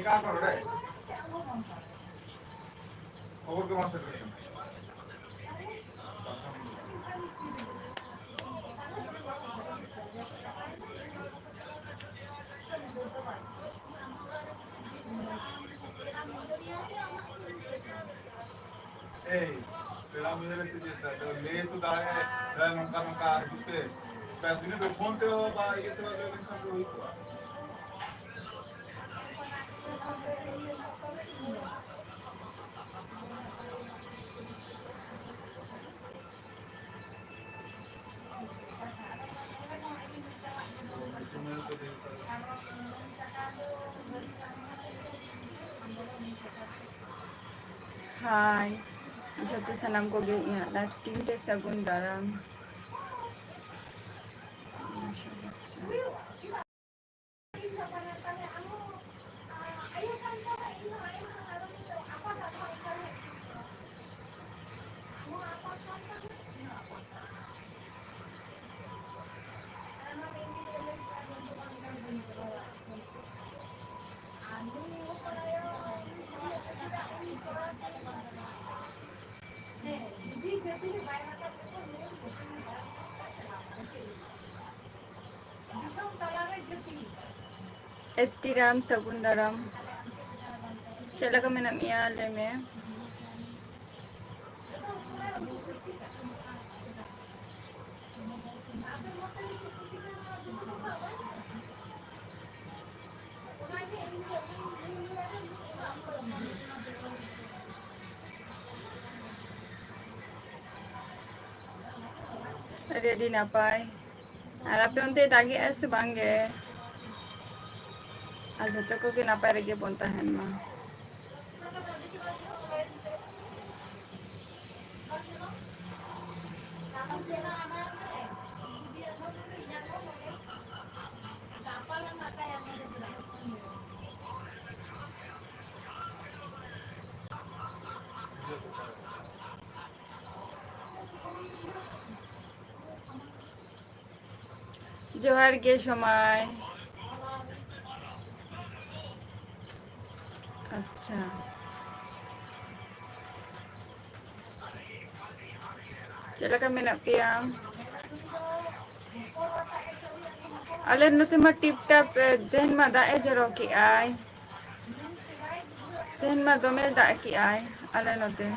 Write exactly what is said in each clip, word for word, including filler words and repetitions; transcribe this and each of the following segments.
ᱚᱠᱟ ᱠᱚ ᱱᱚᱰᱮ? ᱠᱷᱚᱵᱚᱨ ᱜᱮ ᱵᱟᱝ ᱥᱮᱴᱮᱨ ᱠᱟᱱᱟ᱾ ᱮᱭ, ᱯᱮᱲᱟ ᱢᱮᱞᱟ ᱨᱮ ᱥᱮ ᱪᱮᱫ? ᱟᱫᱚ ᱞᱟᱹᱭ ᱛᱚ ᱫᱟᱲᱮᱭᱟᱜᱼᱟᱭ, ᱦᱮᱸ, ᱱᱚᱝᱠᱟ ᱱᱚᱝᱠᱟ ᱦᱤᱡᱩᱜ ᱛᱮ᱾ ᱵᱮᱥ, ᱤᱱᱟᱹ ᱫᱚ ᱯᱷᱳᱱ ᱛᱮ ᱵᱟ ᱤᱭᱟᱹ ᱛᱮ ᱞᱟᱹᱭ ᱞᱮᱱᱠᱷᱟᱱ ᱫᱚ ᱦᱩᱭ ᱠᱚᱜᱼᱟ᱾ ᱦᱟᱭ, ᱡᱚᱛᱚ ᱥᱟᱱᱟᱢ ᱠᱚᱜᱮ ᱤᱧᱟᱹᱜ live stream ᱨᱮ ᱥᱟᱹᱜᱩᱱ ᱫᱟᱨᱟᱢ᱾ ᱮᱥ ᱴᱤ ᱨᱟᱢ, ᱥᱟᱹᱜᱩᱱ ᱫᱟᱨᱟᱢ᱾ ᱪᱮᱫ ᱞᱮᱠᱟ ᱢᱮᱱᱟᱜ ᱢᱮᱭᱟ? ᱞᱟᱹᱭ ᱢᱮ᱾ ᱟᱹᱰᱤ, ᱟᱹᱰᱤ ᱱᱟᱯᱟᱭ᱾ ᱟᱨ ᱟᱯᱮ ᱚᱱᱛᱮ ᱫᱟᱜᱮᱜᱼᱟ ᱥᱮ ᱵᱟᱝ ᱜᱮ? ᱟᱨ ᱡᱚᱛᱚ ᱠᱚᱜᱮ ᱱᱟᱯᱟᱭ ᱨᱮᱜᱮ ᱵᱚᱱ ᱛᱟᱦᱮᱱ ᱢᱟ᱾ ᱡᱚᱦᱟᱨ ᱜᱮ ᱥᱚᱢᱟᱭ᱾ ᱟᱪᱪᱷᱟ᱾ ᱪᱮᱫ ᱞᱮᱠᱟ ᱢᱮᱱᱟᱜ ᱯᱮᱭᱟ? ᱟᱞᱮ ᱱᱚᱛᱮ ᱢᱟ ᱴᱤᱯ ᱴᱟᱯ, ᱮ, ᱛᱮᱦᱮᱧ ᱢᱟ ᱫᱟᱜ ᱮ ᱡᱚᱨᱚ ᱠᱮᱜᱼᱟᱭ᱾ ᱛᱮᱦᱮᱧ ᱢᱟ ᱫᱚᱢᱮ ᱫᱟᱜ ᱠᱮᱜᱼᱟᱭ ᱟᱞᱮ ᱱᱚᱛᱮ᱾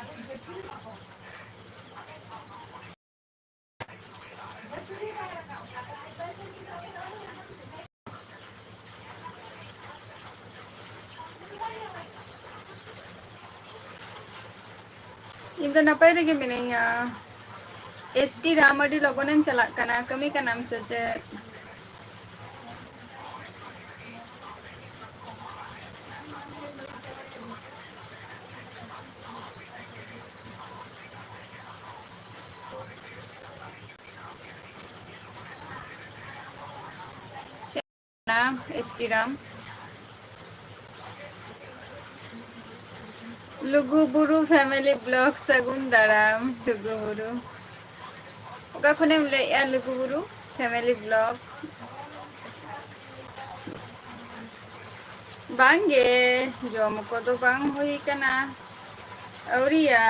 ᱤᱧ ᱫᱚ ᱱᱟᱯᱟᱭ ᱨᱮᱜᱮ ᱢᱤᱱᱟᱹᱧᱟ᱾ ᱮᱥ ᱴᱤ ᱨᱟᱢ, ᱟᱹᱰᱤ ᱞᱚᱜᱚᱱᱮᱢ ᱪᱟᱞᱟᱜ ᱠᱟᱱᱟ, ᱠᱟᱹᱢᱤ ᱠᱟᱱᱟᱢ ᱥᱮ ᱪᱮᱫ? S T Ram. ᱞᱩᱜᱩ ᱵᱩᱨᱩ family vlog, ᱥᱟᱹᱜᱩᱱ ᱫᱟᱨᱟᱢ ᱞᱩᱜᱩ ᱵᱩᱨᱩ᱾ ᱚᱠᱟ ᱠᱷᱚᱱᱮᱢ ᱞᱟᱹᱭᱮᱜᱼᱟ ᱞᱩᱜᱩ ᱵᱩᱨᱩ family vlog? ᱵᱟᱝᱜᱮ, ᱡᱚᱢ ᱠᱚᱫᱚ ᱵᱟᱝ ᱦᱩᱭ ᱠᱟᱱᱟ, ᱟᱹᱣᱨᱤᱭᱟ᱾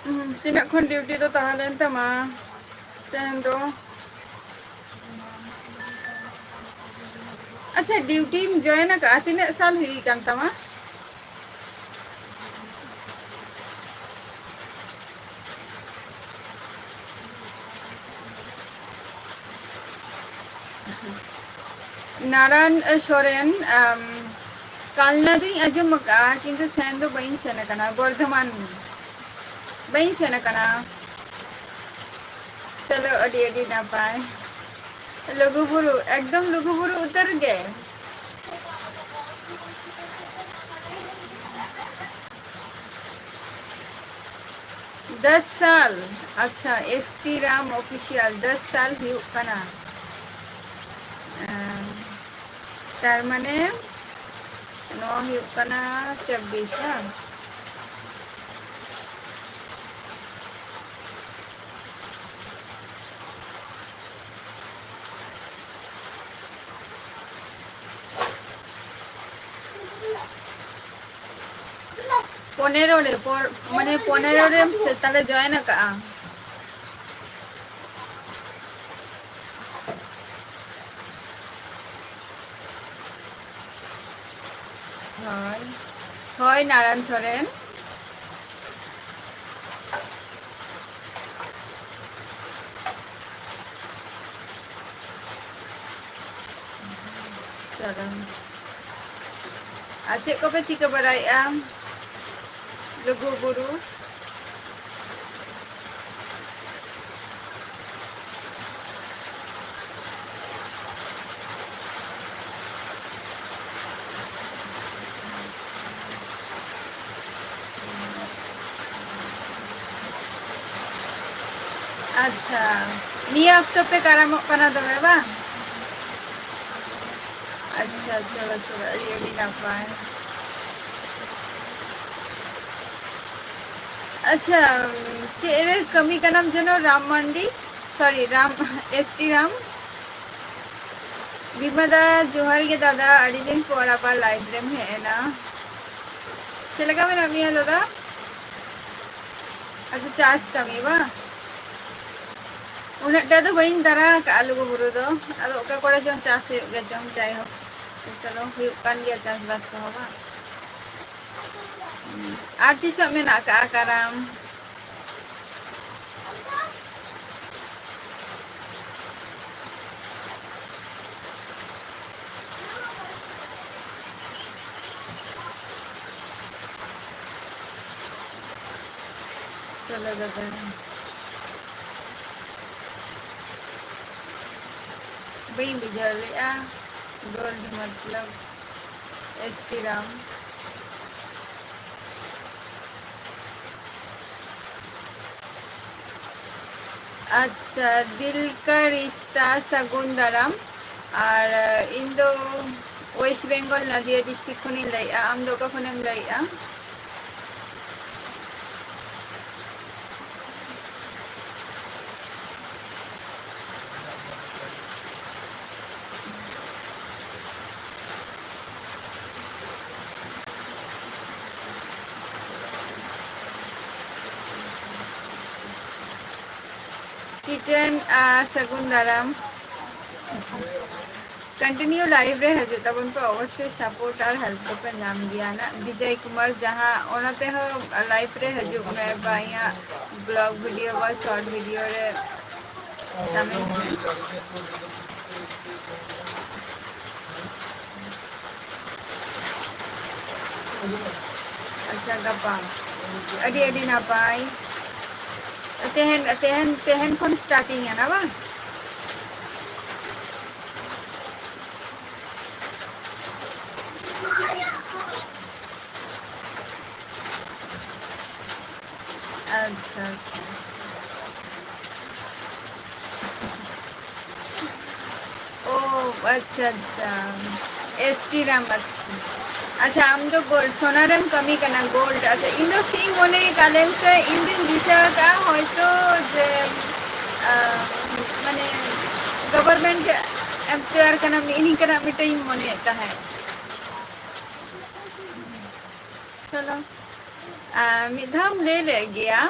ᱦᱩᱸ, ᱛᱤᱱᱟᱹᱜ ᱠᱷᱚᱱ ᱰᱤᱭᱩᱴᱤ ᱫᱚ ᱛᱟᱦᱮᱸ ᱞᱮᱱ ᱛᱟᱢᱟ ᱛᱮᱦᱮᱧ ᱫᱚ? ᱟᱪᱪᱷᱟ, ᱰᱤᱭᱩᱴᱤᱢ ᱡᱚᱭᱮᱱ ᱟᱠᱟᱫᱼᱟ, ᱛᱤᱱᱟᱹᱜ ᱥᱟᱞ ᱦᱩᱭ ᱠᱟᱱ ᱛᱟᱢᱟ? ᱱᱟᱨᱟᱱ ᱥᱚᱨᱮᱱ, ᱟᱢ, ᱠᱟᱞᱱᱟ ᱫᱩᱧ ᱟᱸᱡᱚᱢ ᱟᱠᱟᱫᱼᱟ, ᱠᱤᱱᱛᱩ ᱥᱮᱱ ᱫᱚ ᱵᱟᱹᱧ ᱥᱮᱱ ᱟᱠᱟᱱᱟ, ᱵᱚᱨᱫᱷᱚᱢᱟᱱ ᱵᱟᱹᱧ ᱥᱮᱱ ᱟᱠᱟᱱᱟ᱾ ᱪᱚᱞᱚ, ᱟᱹᱰᱤ ᱟᱹᱰᱤ ᱱᱟᱯᱟᱭ᱾ ᱞᱩᱜᱩᱵᱩᱨᱩ, ᱮᱠᱫᱚᱢ ᱞᱩᱜᱩᱵᱩᱨᱩ ᱩᱛᱟᱹᱨ ᱜᱮ᱾ ᱫᱚᱥ ᱥᱟᱞ᱾ ᱟᱪᱪᱷᱟ, ᱮᱥ ᱴᱤ ᱨᱟᱢ ᱚᱯᱷᱤᱥᱤᱭᱟᱞ ᱫᱚᱥ ᱥᱟᱞ ᱦᱩᱭᱩᱜ ᱠᱟᱱᱟ᱾ ᱟᱸ, ᱛᱟᱨ ᱢᱟᱱᱮ ᱱᱚᱣᱟ ᱦᱩᱭᱩᱜ ᱠᱟᱱᱟ ᱪᱚᱵᱵᱤᱥ, ᱵᱟᱝ? ᱯᱚᱱᱮᱨᱚ ᱨᱮ, ᱯᱚᱨ-, ᱢᱟᱱᱮ, ᱯᱚᱱᱮᱨᱚ ᱨᱮ ᱥᱮ ᱛᱟᱦᱞᱮ join ᱟᱠᱟᱜᱼᱟ᱾ ᱦᱳᱭ, ᱦᱳᱭ, ᱱᱟᱨᱟᱭᱚᱱ ᱥᱚᱨᱮᱱ᱾ ᱪᱚᱞᱚ᱾ ᱟᱨ ᱪᱮᱫ ᱠᱚᱯᱮ ᱪᱤᱠᱟᱹ ᱵᱟᱲᱟᱭᱮᱫᱼᱟ? ᱞᱩᱜᱩ ᱵᱩᱨᱩ᱾ ᱟᱪᱪᱷᱟ, ᱱᱤᱭᱟᱹ ᱚᱠᱛᱚ ᱯᱮ ᱠᱟᱨᱟᱢᱚᱜ ᱠᱟᱱᱟ ᱫᱚᱢᱮ ᱵᱟᱝ? ᱟᱪᱪᱷᱟ, ᱪᱚᱞᱚ, ᱪᱚᱞᱚ, ᱟᱹᱰᱤ, ᱟᱹᱰᱤ ᱱᱟᱯᱟᱭ᱾ ᱟᱪᱪᱷᱟ, ᱪᱮᱫ ᱨᱮ ᱠᱟᱹᱢᱤ ᱠᱟᱱᱟᱢ ᱡᱮᱱᱚ? ᱨᱟᱢ ᱢᱟᱱᱰᱤ, sorry, Ram, S T Ram. ᱵᱤᱢᱟ ᱫᱟ, ᱡᱚᱦᱟᱨ ᱜᱮ ᱫᱟᱫᱟ, ᱟᱹᱰᱤ ᱫᱤᱱ ᱯᱚᱨ ᱟᱵᱟᱨ live ᱨᱮᱢ ᱦᱮᱡ ᱮᱱᱟ᱾ ᱪᱮᱫ ᱞᱮᱠᱟ ᱢᱮᱱᱟᱜ ᱢᱮᱭᱟ ᱫᱟᱫᱟ? ᱟᱪᱪᱷᱟ, ᱪᱟᱥ ᱠᱟᱹᱢᱤ ᱵᱟᱝ? ᱩᱱᱟᱹᱜ ᱴᱟ ᱫᱚ ᱵᱟᱹᱧ ᱫᱟᱬᱟ ᱟᱠᱟᱫᱼᱟ ᱞᱩᱜᱩᱵᱩᱨᱩ ᱫᱚ, ᱟᱫᱚ ᱚᱠᱟ ᱠᱚᱨᱮ ᱪᱚᱝ ᱪᱟᱥ ᱦᱩᱭᱩᱜ ᱜᱮ ᱪᱚᱝ, ᱡᱟᱭᱦᱳᱠ, ᱪᱚᱞᱚ, ᱦᱩᱭᱩᱜ ᱠᱟᱱ ᱜᱮᱭᱟ ᱪᱟᱥᱵᱟᱥ ᱠᱚᱦᱚᱸ ᱵᱟᱝ᱾ ᱟᱨ ᱛᱤᱥᱚᱜ ᱢᱮᱱᱟᱜ ᱟᱠᱟᱫᱼᱟ ᱠᱟᱨᱟᱢ? ᱪᱚᱞᱚ ᱫᱟᱫᱟ, ᱵᱟᱹᱧ ᱵᱩᱡᱷᱟᱹᱣ ᱞᱮᱫᱼᱟ, ᱜᱳᱞᱰ ᱢᱚᱛᱞᱚᱵ S T ᱨᱟᱢ᱾ ᱟᱪᱪᱷᱟ, ᱫᱤᱞ ᱠᱟ ᱨᱤᱥᱛᱟ ᱥᱟᱹᱜᱩᱱ ᱫᱟᱨᱟᱢ᱾ ᱟᱨ, ᱤᱧ ᱫᱚ West Bengal, ᱱᱟᱫᱤᱭᱟ district ᱠᱷᱚᱱᱤᱧ ᱞᱟᱹᱭᱮᱫᱼᱟ᱾ ᱟᱢ ᱫᱚ ᱚᱠᱟ ᱠᱷᱚᱱᱮᱢ ᱞᱟᱹᱭᱮᱫᱼᱟ? ᱢᱤᱫᱴᱮᱱ, ᱟ, ᱥᱟᱹᱜᱩᱱ ᱫᱟᱨᱟᱢ᱾ Continue live ᱨᱮ ᱦᱤᱡᱩᱜ ᱛᱟᱵᱚᱱ ᱯᱮ, ᱚᱵᱚᱥᱥᱳᱭ support ᱟᱨ help ᱫᱚᱯᱮ ᱧᱟᱢ ᱜᱮᱭᱟ ᱱᱟᱜ᱾ ᱵᱤᱡᱚᱭ ᱠᱩᱢᱟᱨ ᱡᱟᱦᱟᱸ, ᱚᱱᱟ ᱛᱮᱦᱚᱸ live ᱨᱮ ᱦᱤᱡᱩᱜ ᱢᱮ, ᱵᱟ ᱤᱧᱟᱹᱜ vlog video ᱵᱟ short video ᱨᱮ ᱠᱟᱹᱢᱤ ᱢᱮ᱾ ᱟᱪᱪᱷᱟ, ᱜᱟᱯᱟ᱾ ᱟᱹᱰᱤ, ᱟᱹᱰᱤ ᱱᱟᱯᱟᱭ᱾ ᱛᱮᱦᱮᱧ, ᱛᱮᱦᱮᱧ, ᱛᱮᱦᱮᱧ ᱠᱷᱚᱱ starting ᱮᱱᱟ ᱵᱟᱝ? ᱟᱪᱪᱷᱟ, ᱟᱪᱪᱷᱟ᱾ ᱳ, ᱟᱪᱪᱷᱟ, ᱟᱪᱪᱷᱟ᱾ ᱮᱥ ᱴᱤ ᱨᱟᱢ, ᱟᱪᱪᱷᱟ᱾ ᱟᱪᱪᱷᱟ, ᱟᱢ ᱫᱚ gold, ᱥᱚᱱᱟ ᱨᱮᱢ ᱠᱟᱹᱢᱤ ᱠᱟᱱᱟ, gold᱾ ᱟᱪᱪᱷᱟ, ᱤᱧ ᱫᱚ ᱪᱮᱫ ᱤᱧ ᱢᱚᱱᱮᱭ ᱠᱟᱫ, ᱞᱟᱹᱭ ᱢᱮᱥᱮ, ᱤᱧ ᱫᱩᱧ ᱫᱤᱥᱟᱹ ᱟᱠᱟᱫᱼᱟ ᱦᱚᱭᱛᱳ ᱡᱮ, ᱟ, ᱢᱟᱱᱮ, government employer ᱠᱟᱱᱟᱢ, ᱤᱧ ᱠᱟᱱᱟ ᱢᱤᱫᱴᱮᱱ ᱤᱧ ᱢᱚᱱᱮᱭᱮᱫ ᱛᱟᱦᱮᱸᱫ᱾ ᱪᱚᱞᱚ, ᱟ, ᱢᱤᱫ ᱫᱷᱟᱣ ᱮᱢ ᱞᱟᱹᱭ ᱞᱮᱫ ᱜᱮᱭᱟ᱾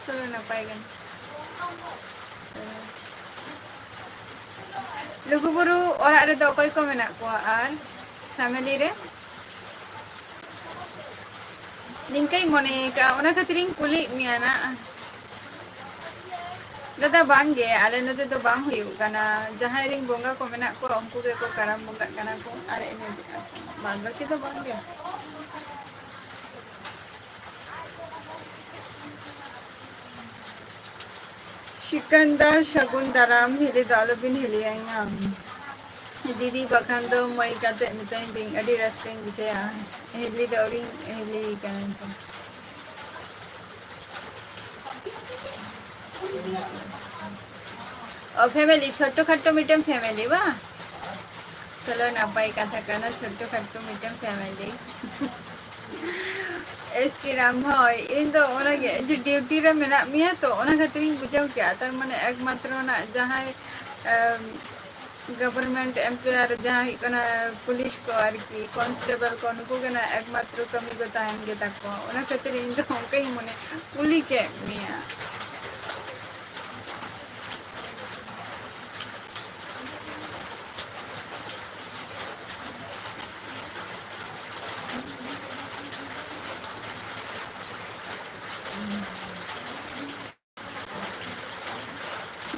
ᱪᱚᱞᱚ, ᱱᱟᱯᱟᱭ ᱜᱮ᱾ ᱞᱩᱜᱩᱵᱩᱨᱩ ᱚᱲᱟᱜ ᱨᱮᱫᱚ ᱚᱠᱚᱭ ᱠᱚ ᱢᱮᱱᱟᱜ ᱠᱚᱣᱟ ᱟᱨ family ᱨᱮ? ᱱᱤᱝᱠᱟᱹᱧ ᱢᱚᱱᱮ ᱟᱠᱟᱫᱼᱟ, ᱚᱱᱟ ᱠᱷᱟᱹᱛᱤᱨᱤᱧ ᱠᱩᱞᱤᱭᱮᱫ ᱢᱮᱭᱟ ᱱᱟ᱾ ᱫᱟᱫᱟ, ᱵᱟᱝ ᱜᱮ, ᱟᱞᱮ ᱱᱚᱛᱮ ᱫᱚ ᱵᱟᱝ ᱦᱩᱭᱩᱜ ᱠᱟᱱᱟ᱾ ᱡᱟᱦᱟᱸᱭ ᱨᱮᱱ ᱵᱚᱸᱜᱟ ᱠᱚ ᱢᱮᱱᱟᱜ ᱠᱚᱣᱟ, ᱩᱱᱠᱩ ᱜᱮᱠᱚ ᱠᱟᱨᱟᱢ ᱵᱚᱸᱜᱟᱜ ᱠᱟᱱᱟ ᱠᱚ ᱟᱨ ᱮᱱᱮᱡᱮᱜᱼᱟ ᱠᱚ᱾ ᱵᱟᱫ ᱵᱟᱹᱠᱤ ᱫᱚ ᱵᱟᱝ ᱜᱮ᱾ ᱥᱤᱠᱟᱱᱫᱟᱨ, ᱥᱟᱹᱜᱩᱱ ᱫᱟᱨᱟᱢ᱾ ᱦᱤᱞᱤ ᱫᱚ ᱟᱞᱚᱵᱤᱱ ᱦᱤᱞᱤᱭᱟᱹᱧᱟ᱾ ᱫᱤᱫᱤ ᱵᱟᱠᱷᱟᱱ ᱫᱚ ᱢᱟᱹᱭ ᱠᱟᱛᱮ ᱢᱮᱛᱟᱹᱧ ᱵᱤᱱ, ᱟᱹᱰᱤ ᱨᱟᱹᱥᱠᱟᱹᱧ ᱵᱩᱡᱷᱟᱹᱣᱟ᱾ ᱦᱤᱞᱤ ᱫᱚ ᱟᱹᱣᱨᱤᱧ ᱦᱤᱞᱤ ᱠᱟᱱᱟ ᱛᱚ᱾ ᱚ, family, ᱪᱷᱳᱴᱳ ᱠᱷᱟᱴᱳ ᱢᱤᱫᱴᱮᱱ family ᱵᱟᱝ? ᱪᱚᱞᱚ, ᱱᱟᱯᱟᱭ ᱠᱟᱛᱷᱟ ᱠᱟᱱᱟ, ᱪᱷᱳᱴᱳ ᱠᱷᱟᱴᱳ ᱢᱤᱫᱴᱮᱱ family᱾ ᱮᱥ ᱴᱤ ᱨᱟᱢ, ᱦᱳᱭ, ᱤᱧ ᱫᱚ ᱚᱱᱟᱜᱮ, ᱡᱮ duty ᱨᱮ ᱢᱮᱱᱟᱜ ᱢᱮᱭᱟ ᱛᱚ, ᱚᱱᱟ ᱠᱷᱟᱹᱛᱤᱨᱤᱧ ᱵᱩᱡᱷᱟᱹᱣ ᱠᱮᱜᱼᱟ᱾ ᱛᱟᱨ ᱢᱟᱱᱮ ᱮᱠᱢᱟᱛᱨᱚ ᱱᱟᱜ ᱡᱟᱦᱟᱸᱭ, ᱮᱢ, government employer ᱡᱟᱦᱟᱸ ᱦᱩᱭᱩᱜ ᱠᱟᱱᱟ, ᱯᱩᱞᱤᱥ ᱠᱚ ᱟᱨᱠᱤ, constable ᱠᱚ, ᱱᱩᱠᱩ ᱜᱮ ᱱᱟᱜ ᱮᱠᱢᱟᱛᱨᱚ ᱠᱟᱹᱢᱤ ᱫᱚ ᱛᱟᱦᱮᱱ ᱜᱮᱛᱟ ᱠᱚᱣᱟ᱾ ᱚᱱᱟ ᱠᱷᱟᱹᱛᱤᱨ ᱤᱧ ᱫᱚ ᱚᱱᱠᱟᱧ ᱢᱚᱱᱮ, ᱠᱩᱞᱤ ᱠᱮᱫ ᱢᱮᱭᱟ᱾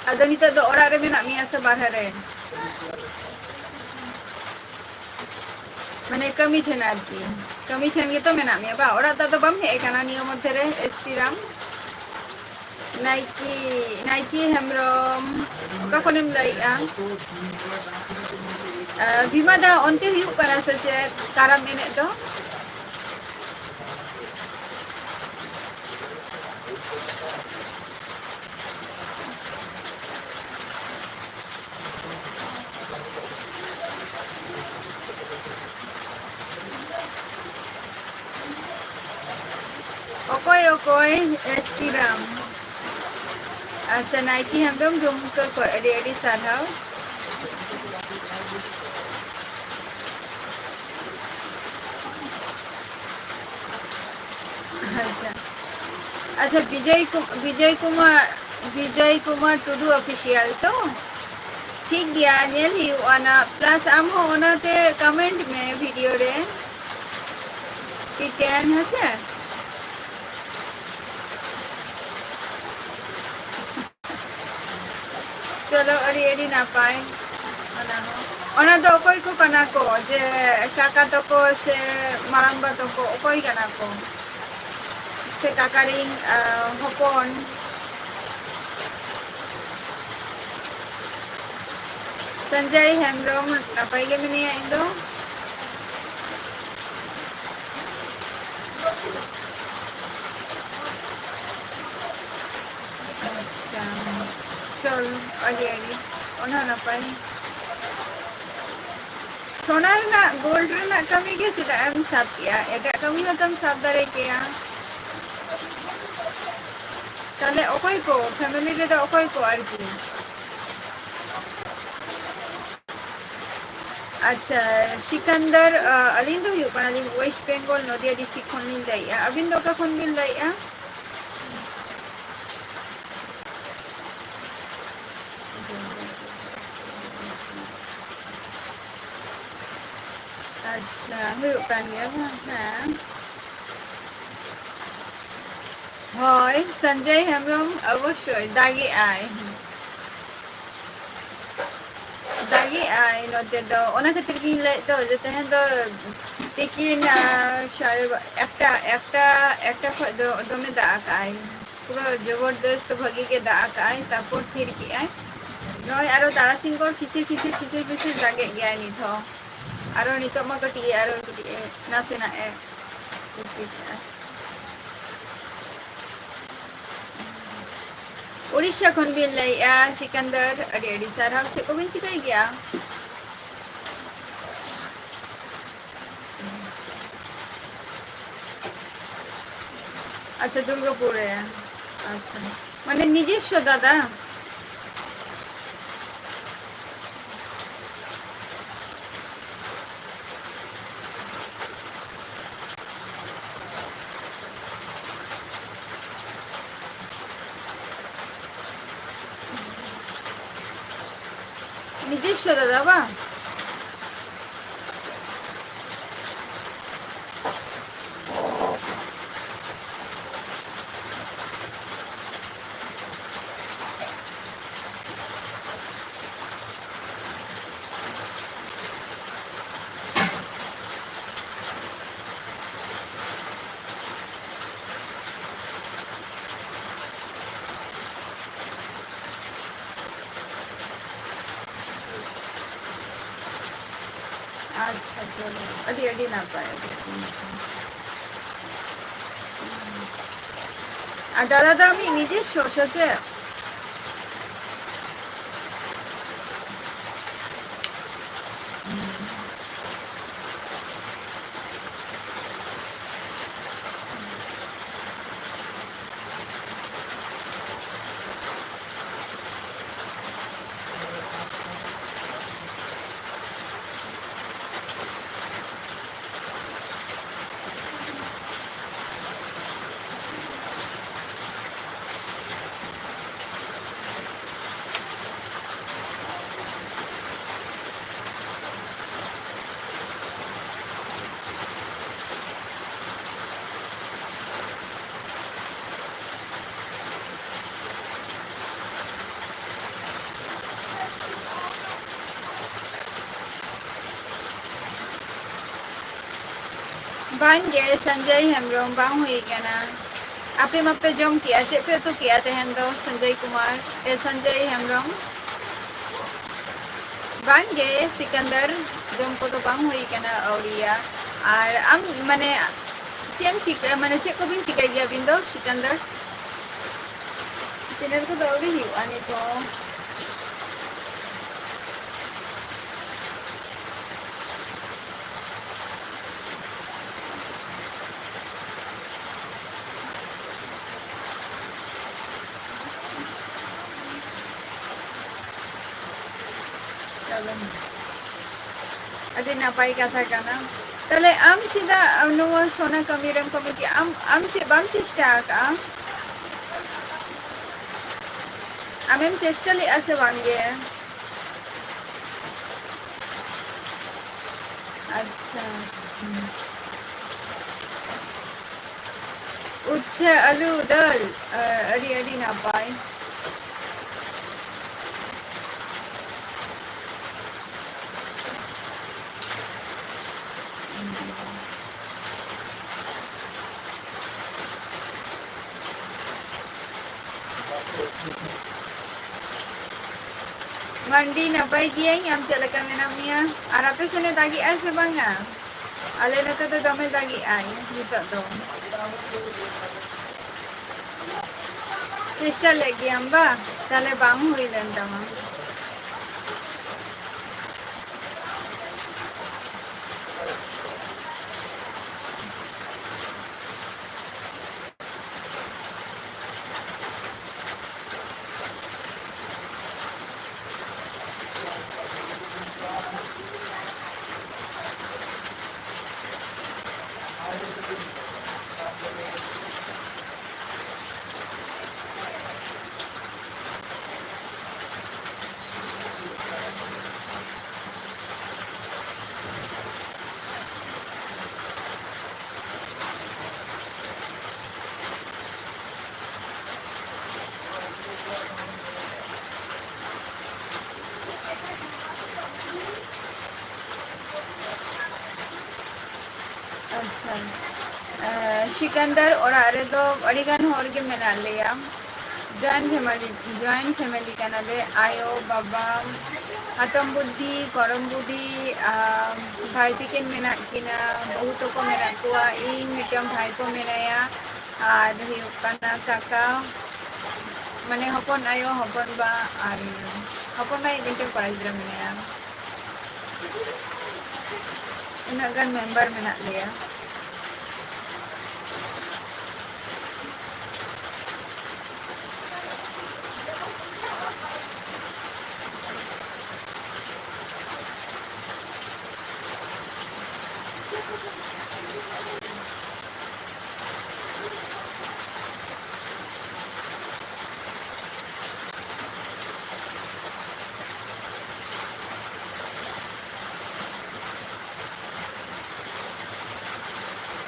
ᱟᱫᱚ ᱱᱤᱛᱚᱜ ᱫᱚ ᱚᱲᱟᱜ ᱨᱮ ᱢᱮᱱᱟᱜ ᱢᱮᱭᱟ ᱥᱮ ᱵᱟᱨᱦᱮ ᱨᱮ? ᱢᱟᱱᱮ ᱠᱟᱹᱢᱤ ᱴᱷᱮᱱ ᱟᱨᱠᱤ᱾ ᱠᱟᱹᱢᱤ ᱴᱷᱮᱱ ᱜᱮᱛᱚ ᱢᱮᱱᱟᱜ ᱢᱮᱭᱟ ᱵᱟᱝ? ᱚᱲᱟᱜ ᱫᱚ ᱟᱫᱚ ᱵᱟᱢ ᱦᱮᱡ ᱟᱠᱟᱱᱟ ᱱᱤᱭᱟᱹ ᱢᱚᱫᱽᱫᱷᱮ ᱨᱮ, ᱮᱥ ᱴᱤ ᱨᱟᱢ? ᱱᱟᱭᱠᱤ, ᱱᱟᱭᱠᱤ ᱦᱮᱢᱵᱨᱚᱢ, ᱚᱠᱟ ᱠᱷᱚᱱᱮᱢ ᱞᱟᱹᱭᱮᱜᱼᱟ? ᱟᱸ, ᱵᱷᱤᱢᱟ ᱫᱟ, ᱚᱱᱛᱮ ᱦᱩᱭᱩᱜ ᱠᱟᱱᱟ ᱥᱮ ᱪᱮᱫ ᱠᱟᱨᱟᱢ ᱮᱱᱮᱡ ᱫᱚ? ᱚᱠᱚᱭ ᱚᱠᱚᱭ? S T Ram. ᱟᱪᱪᱷᱟ, ᱱᱟᱭᱠᱤ ᱦᱮᱢᱵᱨᱚᱢ ᱰᱩᱢᱠᱟᱹ ᱠᱷᱚᱱ ᱟᱹᱰᱤ ᱟᱹᱰᱤ ᱥᱟᱨᱦᱟᱣ᱾ ᱟᱪᱪᱷᱟ, ᱟᱪᱪᱷᱟ, ᱵᱤᱡᱚᱭ ᱠᱩ-, ᱵᱤᱡᱚᱭ ᱠᱩᱢᱟᱨ, ᱵᱤᱡᱚᱭ ᱠᱩᱢᱟᱨ ᱴᱩᱰᱩ ᱚᱯᱷᱤᱥᱤᱭᱟᱞ ᱛᱚ? ᱴᱷᱤᱠ ᱜᱮᱭᱟ, ᱧᱮᱞ ᱦᱩᱭᱩᱜᱼᱟ ᱱᱟ᱾ ᱯᱞᱟᱥ ᱟᱢ ᱦᱚᱸ ᱚᱱᱟᱛᱮ ᱠᱚᱢᱮᱱᱴ ᱢᱮ ᱵᱷᱤᱰᱤᱭᱳ ᱨᱮ, ᱴᱷᱤᱠ ᱜᱮᱭᱟ, ᱦᱮᱸ ᱥᱮ? ᱪᱚᱞᱚ, ᱟᱹᱰᱤ ᱟᱹᱰᱤ ᱱᱟᱯᱟᱭ᱾ ᱚᱱᱟ ᱦᱚᱸ, ᱚᱱᱟ ᱫᱚ ᱚᱠᱚᱭ ᱠᱚ ᱠᱟᱱᱟ ᱠᱚ? ᱡᱮ ᱠᱟᱠᱟ ᱛᱟᱠᱚ ᱥᱮ ᱢᱟᱨᱟᱝᱵᱟ ᱛᱟᱠᱚ, ᱚᱠᱚᱭ ᱠᱟᱱᱟ ᱠᱚ? ᱥᱮ ᱠᱟᱠᱟ ᱨᱮᱱ, ᱟᱸ, ᱦᱚᱯᱚᱱ? ᱥᱚᱧᱡᱚᱭ ᱦᱮᱢᱵᱨᱚᱢ, ᱱᱟᱯᱟᱭ ᱜᱮ ᱢᱮᱱᱟᱭᱟ ᱤᱧ ᱫᱚ᱾ ᱟᱪᱪᱷᱟ, ᱪᱚᱞ, ᱟᱹᱰᱤ ᱟᱹᱰᱤ, ᱚᱱᱟ ᱱᱟᱯᱟᱭ᱾ ᱥᱚᱱᱟ ᱨᱮᱱᱟᱜ, ᱜᱳᱞᱰ ᱨᱮᱱᱟᱜ ᱠᱟᱹᱢᱤ ᱜᱮ ᱪᱮᱫᱟᱜ ᱮᱢ ᱥᱟᱵ ᱠᱮᱜᱼᱟ? ᱮᱴᱟᱜ ᱠᱟᱹᱢᱤ ᱦᱚᱸᱛᱚᱢ ᱥᱟᱵ ᱫᱟᱲᱮ ᱠᱮᱭᱟ᱾ ᱛᱟᱦᱞᱮ ᱚᱠᱚᱭ ᱠᱚ, ᱯᱷᱮᱢᱤᱞᱤ ᱨᱮᱫᱚ ᱚᱠᱚᱭ ᱠᱚ ᱟᱨᱠᱤ? ᱟᱪᱪᱷᱟ, ᱥᱤᱠᱟᱱᱫᱟᱨ, ᱟ, ᱟᱹᱞᱤᱧ ᱫᱚ ᱦᱩᱭᱩᱜ ᱠᱟᱱᱟᱞᱤᱧ ᱳᱭᱮᱥᱴ ᱵᱮᱝᱜᱚᱞ, ᱱᱚᱫᱤᱭᱟ ᱰᱤᱥᱴᱨᱤᱠᱴ ᱠᱷᱚᱱ ᱞᱤᱧ ᱞᱟᱹᱭᱮᱫᱼᱟ᱾ ᱟᱹᱵᱤᱱ ᱫᱚ ᱚᱠᱟ ᱠᱷᱚᱱ ᱵᱤᱱ ᱞᱟᱹᱭᱮᱫᱼᱟ? ᱟᱪᱪᱷᱟ, ᱦᱩᱭᱩᱜ ᱠᱟᱱ ᱜᱮᱭᱟ ᱵᱟᱝ? ᱦᱮᱸ᱾ ᱦᱳᱭ, ᱥᱚᱧᱡᱚᱭ ᱦᱮᱢᱵᱨᱚᱢ ᱚᱵᱚᱥᱥᱳᱭ ᱫᱟᱜᱮᱜᱼᱟᱭ᱾ ᱟᱭ ᱱᱚᱛᱮ ᱫᱚ, ᱚᱱᱟ ᱠᱷᱟᱹᱛᱤᱨ ᱜᱤᱧ ᱞᱟᱹᱭᱮᱫ ᱫᱚ ᱡᱮ ᱛᱮᱦᱮᱧ ᱫᱚ ᱛᱤᱠᱤᱱ, ᱟ, ᱥᱟᱲᱮ ᱵᱟ-, ᱮᱠᱴᱟ, ᱮᱠᱴᱟ, ᱮᱠᱴᱟ ᱠᱷᱚᱡ ᱫᱚ ᱫᱚᱢᱮ ᱫᱟᱜ ᱟᱠᱟᱜᱼᱟᱭ, ᱯᱩᱨᱟᱹ ᱡᱚᱵᱚᱨᱫᱚᱥᱛ ᱵᱷᱟᱹᱜᱤ ᱜᱮ ᱫᱟᱜ ᱟᱠᱟᱜᱼᱟᱭ, ᱛᱟᱨᱯᱚᱨ ᱛᱷᱤᱨ ᱠᱮᱜᱼᱟᱭ᱾ ᱱᱚᱜᱼᱚᱭ ᱟᱨᱚ ᱛᱟᱨᱟᱥᱤᱧ ᱠᱷᱚᱱ ᱯᱷᱤᱥᱤᱨ ᱯᱷᱤᱥᱤᱨ ᱯᱷᱤᱥᱤᱨ ᱯᱷᱤᱥᱤᱨ ᱫᱟᱜᱮᱫ ᱜᱮᱭᱟᱭ ᱱᱤᱛ ᱦᱚᱸ, ᱟᱨᱚ ᱱᱤᱛᱚᱜ ᱢᱟ ᱠᱟᱹᱴᱤᱡ ᱮ, ᱟᱨᱚ ᱠᱟᱹᱴᱤᱡ ᱮ ᱱᱟᱥᱮᱱᱟᱜ ᱮ ᱡᱟᱹᱥᱛᱤ ᱠᱮᱜᱼᱟ᱾ ᱩᱲᱤᱥᱥᱟ ᱠᱷᱚᱱ ᱵᱤᱱ ᱞᱟᱹᱭᱮᱜᱼᱟ ᱥᱤᱠᱟᱱᱫᱟᱨ, ᱟᱹᱰᱤ ᱟᱹᱰᱤ ᱥᱟᱨᱦᱟᱣ᱾ ᱪᱮᱫ ᱠᱚᱵᱤᱱ ᱪᱤᱠᱟᱹᱭ ᱜᱮᱭᱟ? ᱟᱪᱪᱷᱟ, ᱫᱩᱨᱜᱟᱯᱩᱨ ᱨᱮ᱾ ᱟᱪᱪᱷᱟ, ᱢᱟᱱᱮ ᱱᱤᱡᱮᱥᱥᱚ ᱫᱟᱫᱟ? ᱱᱤᱡᱮᱥᱥᱚ ᱫᱟᱫᱟ ᱵᱟᱝ? ᱟᱪᱪᱷᱟ, ᱪᱚᱞᱚ, ᱟᱹᱰᱤ, ᱟᱹᱰᱤ ᱱᱟᱯᱟᱭ, ᱟᱹᱰᱤ, ᱟᱹᱰᱤ ᱱᱟᱯᱟᱭ᱾ ᱟᱨ ᱫᱟᱫᱟ ᱫᱚ ᱟᱢᱤᱡ ᱱᱤᱡᱮᱥᱥᱚ ᱥᱮ ᱪᱮᱫ? ᱵᱟᱝ ᱜᱮ, ᱥᱚᱧᱡᱚᱭ ᱦᱮᱢᱵᱨᱚᱢ, ᱵᱟᱝ ᱦᱩᱭ ᱠᱟᱱᱟ᱾ ᱟᱯᱮ ᱢᱟᱯᱮ ᱡᱚᱢ ᱠᱮᱜᱼᱟ, ᱪᱮᱫ ᱯᱮ ᱩᱛᱩ ᱠᱮᱜᱼᱟ ᱛᱮᱦᱮᱧ ᱫᱚ, ᱥᱚᱧᱡᱚᱭ ᱠᱩᱢᱟᱨ, ᱮ, ᱥᱚᱧᱡᱚᱭ ᱦᱮᱢᱵᱨᱚᱢ? ᱵᱟᱝ ᱜᱮ, ᱥᱤᱠᱟᱱᱫᱟᱨ, ᱡᱚᱢ ᱠᱚᱫᱚ ᱵᱟᱝ ᱦᱩᱭ ᱠᱟᱱᱟ, ᱟᱹᱣᱨᱤᱭᱟ᱾ ᱟᱨ ᱟᱢ, ᱢᱟᱱᱮ, ᱪᱮᱫ ᱮᱢ ᱪᱤᱠᱟᱹ, ᱢᱟᱱᱮ, ᱪᱮᱫ ᱠᱚᱵᱤᱱ ᱪᱤᱠᱟᱹᱭ ᱜᱮᱭᱟ ᱟᱹᱵᱤᱱ ᱫᱚ, ᱥᱤᱠᱟᱱᱫᱟᱨ? ᱪᱮᱱᱮᱞ ᱠᱚᱫᱚ ᱟᱹᱣᱨᱤ ᱦᱩᱭᱩᱜᱼᱟ ᱱᱤᱛᱚᱜ᱾ ᱟᱹᱰᱤ ᱱᱟᱯᱟᱭ ᱠᱟᱛᱷᱟ ᱠᱟᱱᱟ᱾ ᱛᱟᱦᱞᱮ ᱟᱢ ᱪᱮᱫᱟᱜ ᱱᱚᱣᱟ ᱥᱚᱱᱟ ᱠᱟᱹᱢᱤ ᱨᱮᱢ ᱠᱟᱹᱢᱤ ᱠᱮᱜᱼᱟ? ᱟᱢ, ᱟᱢ ᱪᱮᱫ ᱵᱟᱢ ᱪᱮᱥᱴᱟ ᱟᱠᱟᱜᱼᱟ? ᱟᱢᱮᱢ ᱪᱮᱥᱴᱟ ᱞᱮᱜᱼᱟ ᱥᱮ ᱵᱟᱝ ᱜᱮ? ᱟᱪᱪᱷᱟ᱾ ᱩᱪᱪᱷᱟᱹ, ᱟᱹᱞᱩ, ᱫᱟᱹᱞ, ᱟᱹᱰᱤ, ᱟᱹᱰᱤ ᱱᱟᱯᱟᱭ᱾ ᱢᱟᱱᱰᱤ, ᱱᱟᱯᱟᱭ ᱜᱤᱭᱟᱹᱧ, ᱟᱢ ᱪᱮᱫ ᱞᱮᱠᱟ ᱢᱮᱱᱟᱜ ᱢᱮᱭᱟ? ᱟᱨ ᱟᱯᱮ ᱥᱮᱱᱮ ᱫᱟᱜᱮᱜᱼᱟ ᱥᱮ ᱵᱟᱝᱟ? ᱟᱞᱮ ᱱᱚᱛᱮ ᱫᱚ ᱫᱚᱢᱮ ᱫᱟᱜᱮᱜᱼᱟᱭ ᱱᱤᱛᱚᱜ ᱫᱚ᱾ ᱪᱮᱥᱴᱟ ᱞᱮᱫ ᱜᱮᱭᱟᱢ ᱵᱟ? ᱛᱟᱦᱞᱮ ᱵᱟᱝ ᱦᱩᱭ ᱞᱮᱱ ᱛᱟᱢᱟ᱾ ᱟᱪᱪᱷᱟ᱾ ᱮ, ᱥᱤᱠᱟᱱᱫᱟᱨ ᱚᱲᱟᱜ ᱨᱮᱫᱚ ᱟᱹᱰᱤᱜᱟᱱ ᱦᱚᱲ ᱜᱮ ᱢᱮᱱᱟᱜ ᱞᱮᱭᱟ᱾ Joint family, joint family ᱠᱟᱱᱟᱞᱮ᱾ ᱟᱭᱳ, ᱵᱟᱵᱟ, ᱦᱟᱛᱚᱢ ᱵᱩᱰᱷᱤ, ᱜᱚᱲᱚᱢ ᱵᱩᱰᱷᱤ, ᱟᱨ ᱵᱷᱟᱭ ᱛᱤᱠᱤᱱ ᱢᱮᱱᱟᱜ ᱠᱤᱱᱟ, ᱵᱟᱹᱦᱩ ᱛᱟᱠᱚ ᱢᱮᱱᱟᱜ ᱠᱚᱣᱟ, ᱤᱧ ᱢᱤᱫᱴᱟᱝ ᱵᱷᱟᱭ ᱯᱚ ᱢᱮᱱᱟᱭᱟ, ᱟᱨ ᱦᱩᱭᱩᱜ ᱠᱟᱱᱟ ᱠᱟᱠᱟ, ᱢᱟᱱᱮ ᱦᱚᱯᱚᱱ ᱟᱭᱳ, ᱦᱚᱯᱚᱱ ᱵᱟ, ᱟᱨ ᱦᱚᱯᱚᱱ ᱵᱟ ᱤᱡ ᱢᱤᱫᱴᱟᱝ ᱠᱚᱲᱟ ᱜᱤᱫᱽᱨᱟᱹ ᱢᱮᱱᱟᱭᱟ᱾ ᱩᱱᱟᱹᱜ ᱜᱟᱱ ᱢᱮᱢᱵᱟᱨ ᱢᱮᱱᱟᱜ ᱞᱮᱭᱟ᱾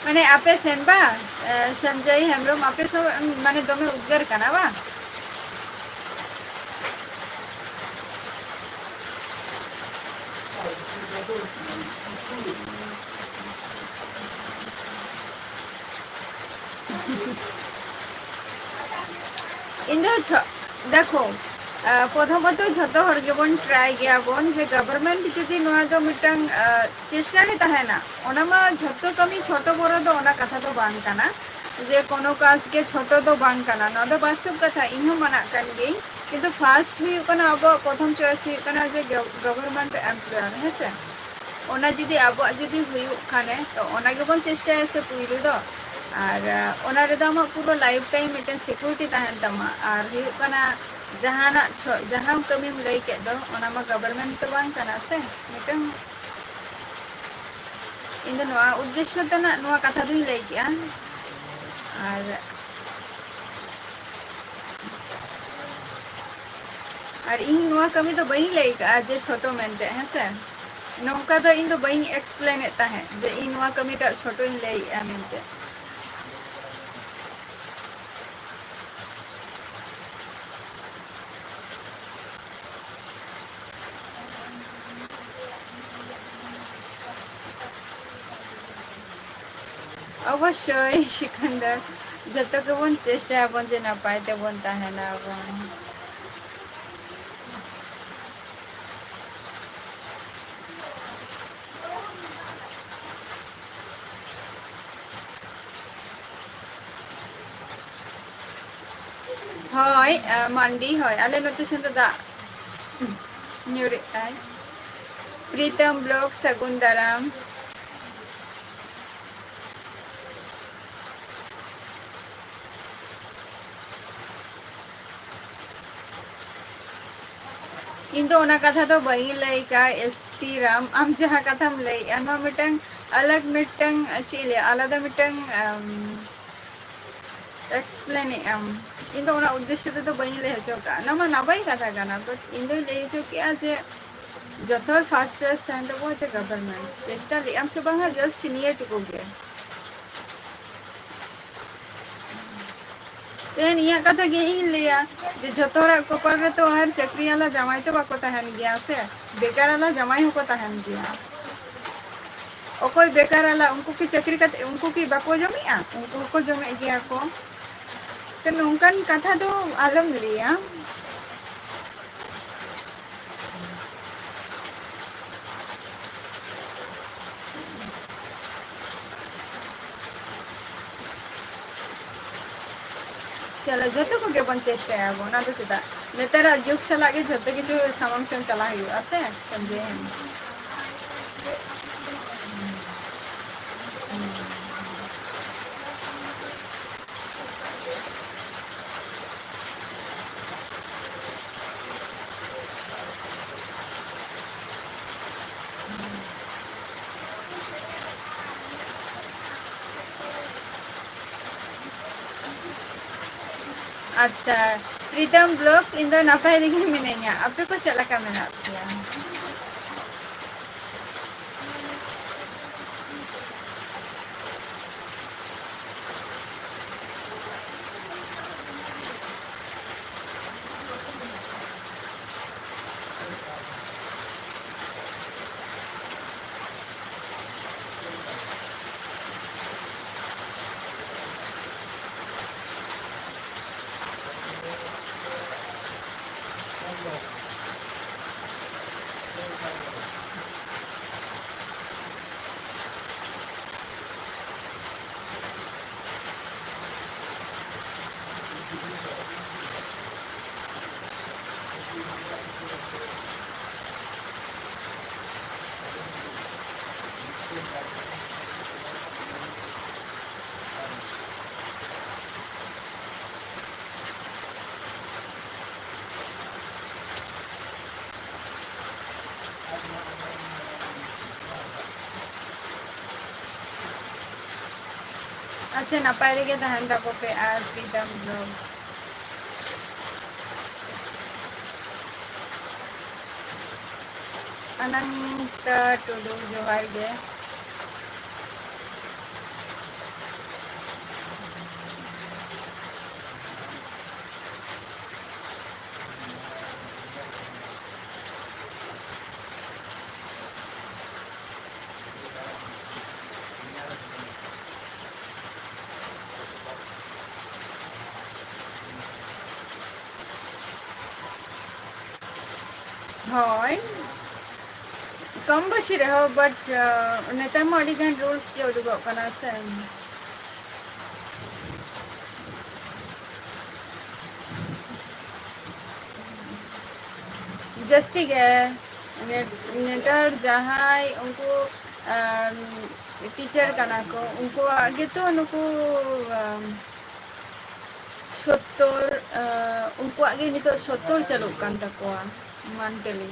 ᱢᱟᱱᱮ ᱟᱯᱮ ᱥᱮᱱ ᱵᱟ, ᱮ, ᱥᱚᱧᱡᱚᱭ ᱦᱮᱢᱵᱨᱚᱢ, ᱟᱯᱮ ᱥᱮᱱ ᱢᱟᱱᱮ ᱫᱚᱢᱮ ᱩᱫᱽᱜᱟᱹᱨ ᱠᱟᱱᱟ ᱵᱟ? ᱤᱧ ᱫᱚ ᱡᱷᱚ-, ᱫᱮᱠᱷᱳ, ᱟ, ᱯᱨᱚᱛᱷᱚᱢᱚᱛᱚ ᱡᱷᱚᱛᱚ ᱦᱚᱲ ᱜᱮᱵᱚᱱ try ᱜᱮᱭᱟᱵᱚᱱ ᱡᱮ government ᱡᱩᱫᱤ ᱱᱚᱣᱟ ᱫᱚ ᱢᱤᱫᱴᱟᱝ, ᱟ, ᱪᱮᱥᱴᱟ ᱨᱮ ᱛᱟᱦᱮᱱᱟ, ᱚᱱᱟ ᱢᱟ ᱡᱷᱚᱛᱚ ᱠᱟᱹᱢᱤ ᱪᱷᱳᱴᱳ ᱵᱚᱲᱚ ᱫᱚ ᱚᱱᱟ ᱠᱟᱛᱷᱟ ᱫᱚ ᱵᱟᱝ ᱠᱟᱱᱟ, ᱡᱮ ᱠᱳᱱᱳ ᱠᱟᱡᱽ ᱜᱮ ᱪᱷᱳᱴᱳ ᱫᱚ ᱵᱟᱝ ᱠᱟᱱᱟ, ᱱᱚᱣᱟ ᱫᱚ ᱵᱟᱥᱛᱚᱵ ᱠᱟᱛᱷᱟ, ᱤᱧ ᱦᱚᱸ ᱢᱟᱱᱟᱜ ᱠᱟᱱ ᱜᱤᱭᱟᱹᱧ᱾ ᱠᱤᱱᱛᱩ first ᱦᱩᱭᱩᱜ ᱠᱟᱱᱟ, ᱟᱵᱚᱣᱟᱜ ᱯᱨᱚᱛᱷᱚᱢ choice ᱦᱩᱭᱩᱜ ᱠᱟᱱᱟ ᱡᱮ ᱜᱚ-, government employer, ᱦᱮᱸ ᱥᱮ? ᱚᱱᱟ ᱡᱩᱫᱤ ᱟᱵᱚᱣᱟᱜ ᱡᱩᱫᱤ ᱦᱩᱭᱩᱜ ᱠᱷᱟᱱᱮ, ᱛᱚ ᱚᱱᱟ ᱜᱮᱵᱚᱱ ᱪᱮᱥᱴᱟᱭᱟ ᱥᱮ ᱯᱩᱭᱞᱩ ᱫᱚ᱾ ᱟᱨ, ᱟ, ᱚᱱᱟ ᱨᱮᱫᱚ ᱟᱢᱟᱜ ᱯᱩᱨᱟᱹ life time ᱢᱤᱫᱴᱮᱱ security ᱛᱟᱦᱮᱱ ᱛᱟᱢᱟ᱾ ᱟᱨ ᱦᱩᱭᱩᱜ ᱠᱟᱱᱟ, ᱡᱟᱦᱟᱱᱟᱜ ᱪᱷᱚ-, ᱡᱟᱦᱟᱸ ᱠᱟᱹᱢᱤᱢ ᱞᱟᱹᱭ ᱠᱮᱫ ᱫᱚ, ᱚᱱᱟ ᱢᱟ government ᱫᱚ ᱵᱟᱝ ᱠᱟᱱᱟ ᱥᱮ᱾ ᱢᱤᱫᱴᱟᱝ, ᱤᱧ ᱫᱚ ᱱᱚᱣᱟ ᱩᱫᱽᱫᱮᱥᱥᱚ ᱛᱮᱱᱟᱜ ᱱᱚᱣᱟ ᱠᱟᱛᱷᱟ ᱫᱚᱧ ᱞᱟᱹᱭ ᱠᱮᱜᱼᱟ᱾ ᱟᱨ, ᱟᱨ ᱤᱧ ᱱᱚᱣᱟ ᱠᱟᱹᱢᱤ ᱫᱚ ᱵᱟᱹᱧ ᱞᱟᱹᱭ ᱠᱟᱜᱼᱟ ᱡᱮ ᱪᱷᱳᱴᱳ ᱢᱮᱱᱛᱮ, ᱦᱮᱸ ᱥᱮ? ᱱᱚᱝᱠᱟ ᱫᱚ ᱤᱧ ᱫᱚ ᱵᱟᱹᱧ explain ᱮᱫ ᱛᱟᱦᱮᱸᱫ ᱡᱮ ᱤᱧ ᱱᱚᱣᱟ ᱠᱟᱹᱢᱤᱴᱟᱜ ᱪᱷᱳᱴᱳᱧ ᱞᱟᱹᱭᱮᱜᱼᱟ ᱢᱮᱱᱛᱮ᱾ ᱚᱵᱚᱥᱥᱳᱭ ᱥᱤᱠᱟᱱᱫᱟᱨ, ᱡᱚᱛᱚ ᱜᱮᱵᱚᱱ ᱪᱮᱥᱴᱟᱭᱟᱵᱚᱱ ᱡᱮ ᱱᱟᱯᱟᱭ ᱛᱮᱵᱚᱱ ᱛᱟᱦᱮᱱᱟ ᱵᱚᱱ᱾ ᱦᱳᱭ, ᱟ, ᱢᱟᱱᱰᱤ, ᱦᱳᱭ, ᱟᱞᱮ ᱱᱚᱛᱮ ᱥᱮᱱ ᱫᱚ ᱫᱟᱜ ᱧᱩᱨᱮᱜ ᱟᱭ᱾ ᱯᱨᱤᱛᱚᱢ ᱵᱞᱚᱜ, ᱥᱟᱹᱜᱩᱱ ᱫᱟᱨᱟᱢ᱾ ᱤᱧ ᱫᱚ ᱚᱱᱟ ᱠᱟᱛᱷᱟ ᱫᱚ ᱵᱟᱹᱧ ᱞᱟᱹᱭ ᱠᱟᱜᱼᱟ, ᱮᱥ ᱴᱤ ᱨᱟᱢ, ᱟᱢ ᱡᱟᱦᱟᱸ ᱠᱟᱛᱷᱟᱢ ᱞᱟᱹᱭᱮᱜᱼᱟ, ᱱᱚᱣᱟ ᱢᱤᱫᱴᱟᱝ ᱟᱞᱟᱜᱽ ᱢᱤᱫᱴᱟᱝ, ᱪᱮᱫ ᱤᱧ ᱞᱟᱹᱭᱟ, ᱟᱞᱟᱫᱟ ᱢᱤᱫᱴᱟᱝ, ᱟᱢ, explain ᱮᱜ ᱟᱢ᱾ ᱤᱧ ᱫᱚ ᱚᱱᱟ ᱩᱫᱽᱫᱮᱥᱥᱚ ᱛᱮᱫᱚ ᱵᱟᱹᱧ ᱞᱟᱹᱭ ᱦᱚᱪᱚ ᱠᱟᱜᱼᱟ, ᱚᱱᱟ ᱢᱟ ᱱᱟᱯᱟᱭ ᱠᱟᱛᱷᱟ ᱠᱟᱱᱟ, but ᱤᱧ ᱫᱚᱧ ᱞᱟᱹᱭ ᱦᱚᱪᱚ ᱠᱮᱜᱼᱟ ᱡᱮ ᱡᱚᱛᱚ ᱦᱚᱲ first choice ᱛᱟᱦᱮᱱ ᱛᱟᱵᱚᱱᱟ ᱡᱮ government᱾ ᱪᱮᱥᱴᱟ ᱞᱮᱜ ᱟᱢ ᱥᱮ ᱵᱟᱝᱟ, just ᱱᱤᱭᱟᱹ ᱴᱩᱠᱩ ᱜᱮ᱾ ᱛᱮᱦᱮᱧ ᱤᱧᱟᱹᱜ ᱠᱟᱛᱷᱟ ᱜᱮ ᱤᱧ ᱞᱟᱹᱭᱟ ᱡᱮ ᱡᱷᱚᱛᱚ ᱦᱚᱲᱟᱜ ᱠᱚᱯᱟᱞ ᱨᱮᱛᱚ ᱟᱨ ᱪᱟᱹᱠᱨᱤᱭᱟᱞᱟ ᱡᱟᱶᱟᱭ ᱛᱚ ᱵᱟᱠᱚ ᱛᱟᱦᱮᱱ ᱜᱮᱭᱟ ᱥᱮ, ᱵᱮᱠᱟᱨᱟᱞᱟ ᱡᱟᱶᱟᱭ ᱦᱚᱸᱠᱚ ᱛᱟᱦᱮᱱ ᱜᱮᱭᱟ᱾ ᱚᱠᱚᱭ ᱵᱮᱠᱟᱨᱟᱞᱟ, ᱩᱱᱠᱩ ᱠᱤ ᱪᱟᱹᱠᱨᱤ ᱠᱟᱛᱮ ᱩᱱᱠᱩ ᱠᱤ ᱵᱟᱠᱚ ᱡᱚᱢᱮᱜᱼᱟ? ᱩᱱᱠᱩ ᱦᱚᱸᱠᱚ ᱡᱚᱢᱮᱜ ᱜᱮᱭᱟ ᱠᱚ᱾ ᱛᱚ ᱱᱚᱝᱠᱟᱱ ᱠᱟᱛᱷᱟ ᱫᱚ ᱟᱞᱚᱢ ᱞᱟᱹᱭᱟ᱾ ᱪᱚᱞᱚ, ᱡᱚᱛᱚ ᱠᱚᱜᱮ ᱵᱚᱱ ᱪᱮᱥᱴᱟᱭᱟ ᱵᱚᱱ, ᱚᱱᱟ ᱫᱚ ᱪᱮᱫᱟᱜ? ᱱᱮᱛᱟᱨᱟᱜ ᱡᱩᱜᱽ ᱥᱟᱞᱟᱜ ᱜᱮ ᱡᱚᱛᱚ ᱠᱤᱪᱷᱩ ᱥᱟᱢᱟᱝ ᱥᱮᱱ ᱪᱟᱞᱟᱜ ᱦᱩᱭᱩᱜᱼᱟ ᱥᱮ, ᱥᱚᱧᱡᱚᱭ ᱦᱮᱢᱵᱨᱚᱢ᱾ ᱟᱪᱪᱷᱟ, ᱯᱨᱤᱛᱚᱢ ᱵᱞᱚᱜᱥ, ᱤᱧ ᱫᱚ ᱱᱟᱯᱟᱭ ᱨᱮᱜᱮ ᱢᱤᱱᱟᱹᱧᱟ, ᱟᱯᱮ ᱠᱚ ᱪᱮᱫ ᱞᱮᱠᱟ ᱢᱮᱱᱟᱜ ᱯᱮᱭᱟ? ᱟᱪᱪᱷᱟ, ᱱᱟᱯᱟᱭ ᱨᱮᱜᱮ ᱛᱟᱦᱮᱱ ᱛᱟᱵᱚ ᱯᱮ ᱟᱨ Freedom Vlogs᱾ ᱚᱱᱟᱢᱤᱛᱟ ᱴᱩᱰᱩ, ᱡᱚᱦᱟᱨ ᱜᱮ᱾ ᱦᱳᱭ, ᱠᱚᱢ ᱵᱮᱥᱤ ᱨᱮᱦᱚᱸ, but, ᱟᱸ, ᱱᱮᱛᱟᱨ ᱢᱟ ᱟᱹᱰᱤ ᱜᱟᱱ rules ᱜᱮ ᱩᱰᱩᱠᱚᱜ ᱠᱟᱱᱟ ᱥᱮ᱾ ᱡᱟᱹᱥᱛᱤ ᱜᱮ ᱱᱮ-, ᱱᱮᱛᱟᱨ ᱡᱟᱦᱟᱸᱭ ᱩᱱᱠᱩ, ᱟᱸ, teacher ᱠᱟᱱᱟ ᱠᱚ, ᱩᱱᱠᱩᱣᱟᱜ ᱜᱮᱛᱚ ᱱᱩᱠᱩ, ᱟᱸ, ᱥᱳᱛᱛᱳᱨ, ᱟᱸ, ᱩᱱᱠᱩᱣᱟᱜ ᱜᱮ ᱱᱤᱛᱚᱜ ᱥᱳᱛᱛᱳᱨ ᱪᱟᱹᱞᱩᱜ ᱠᱟᱱ ᱛᱟᱠᱚᱣᱟ monthly᱾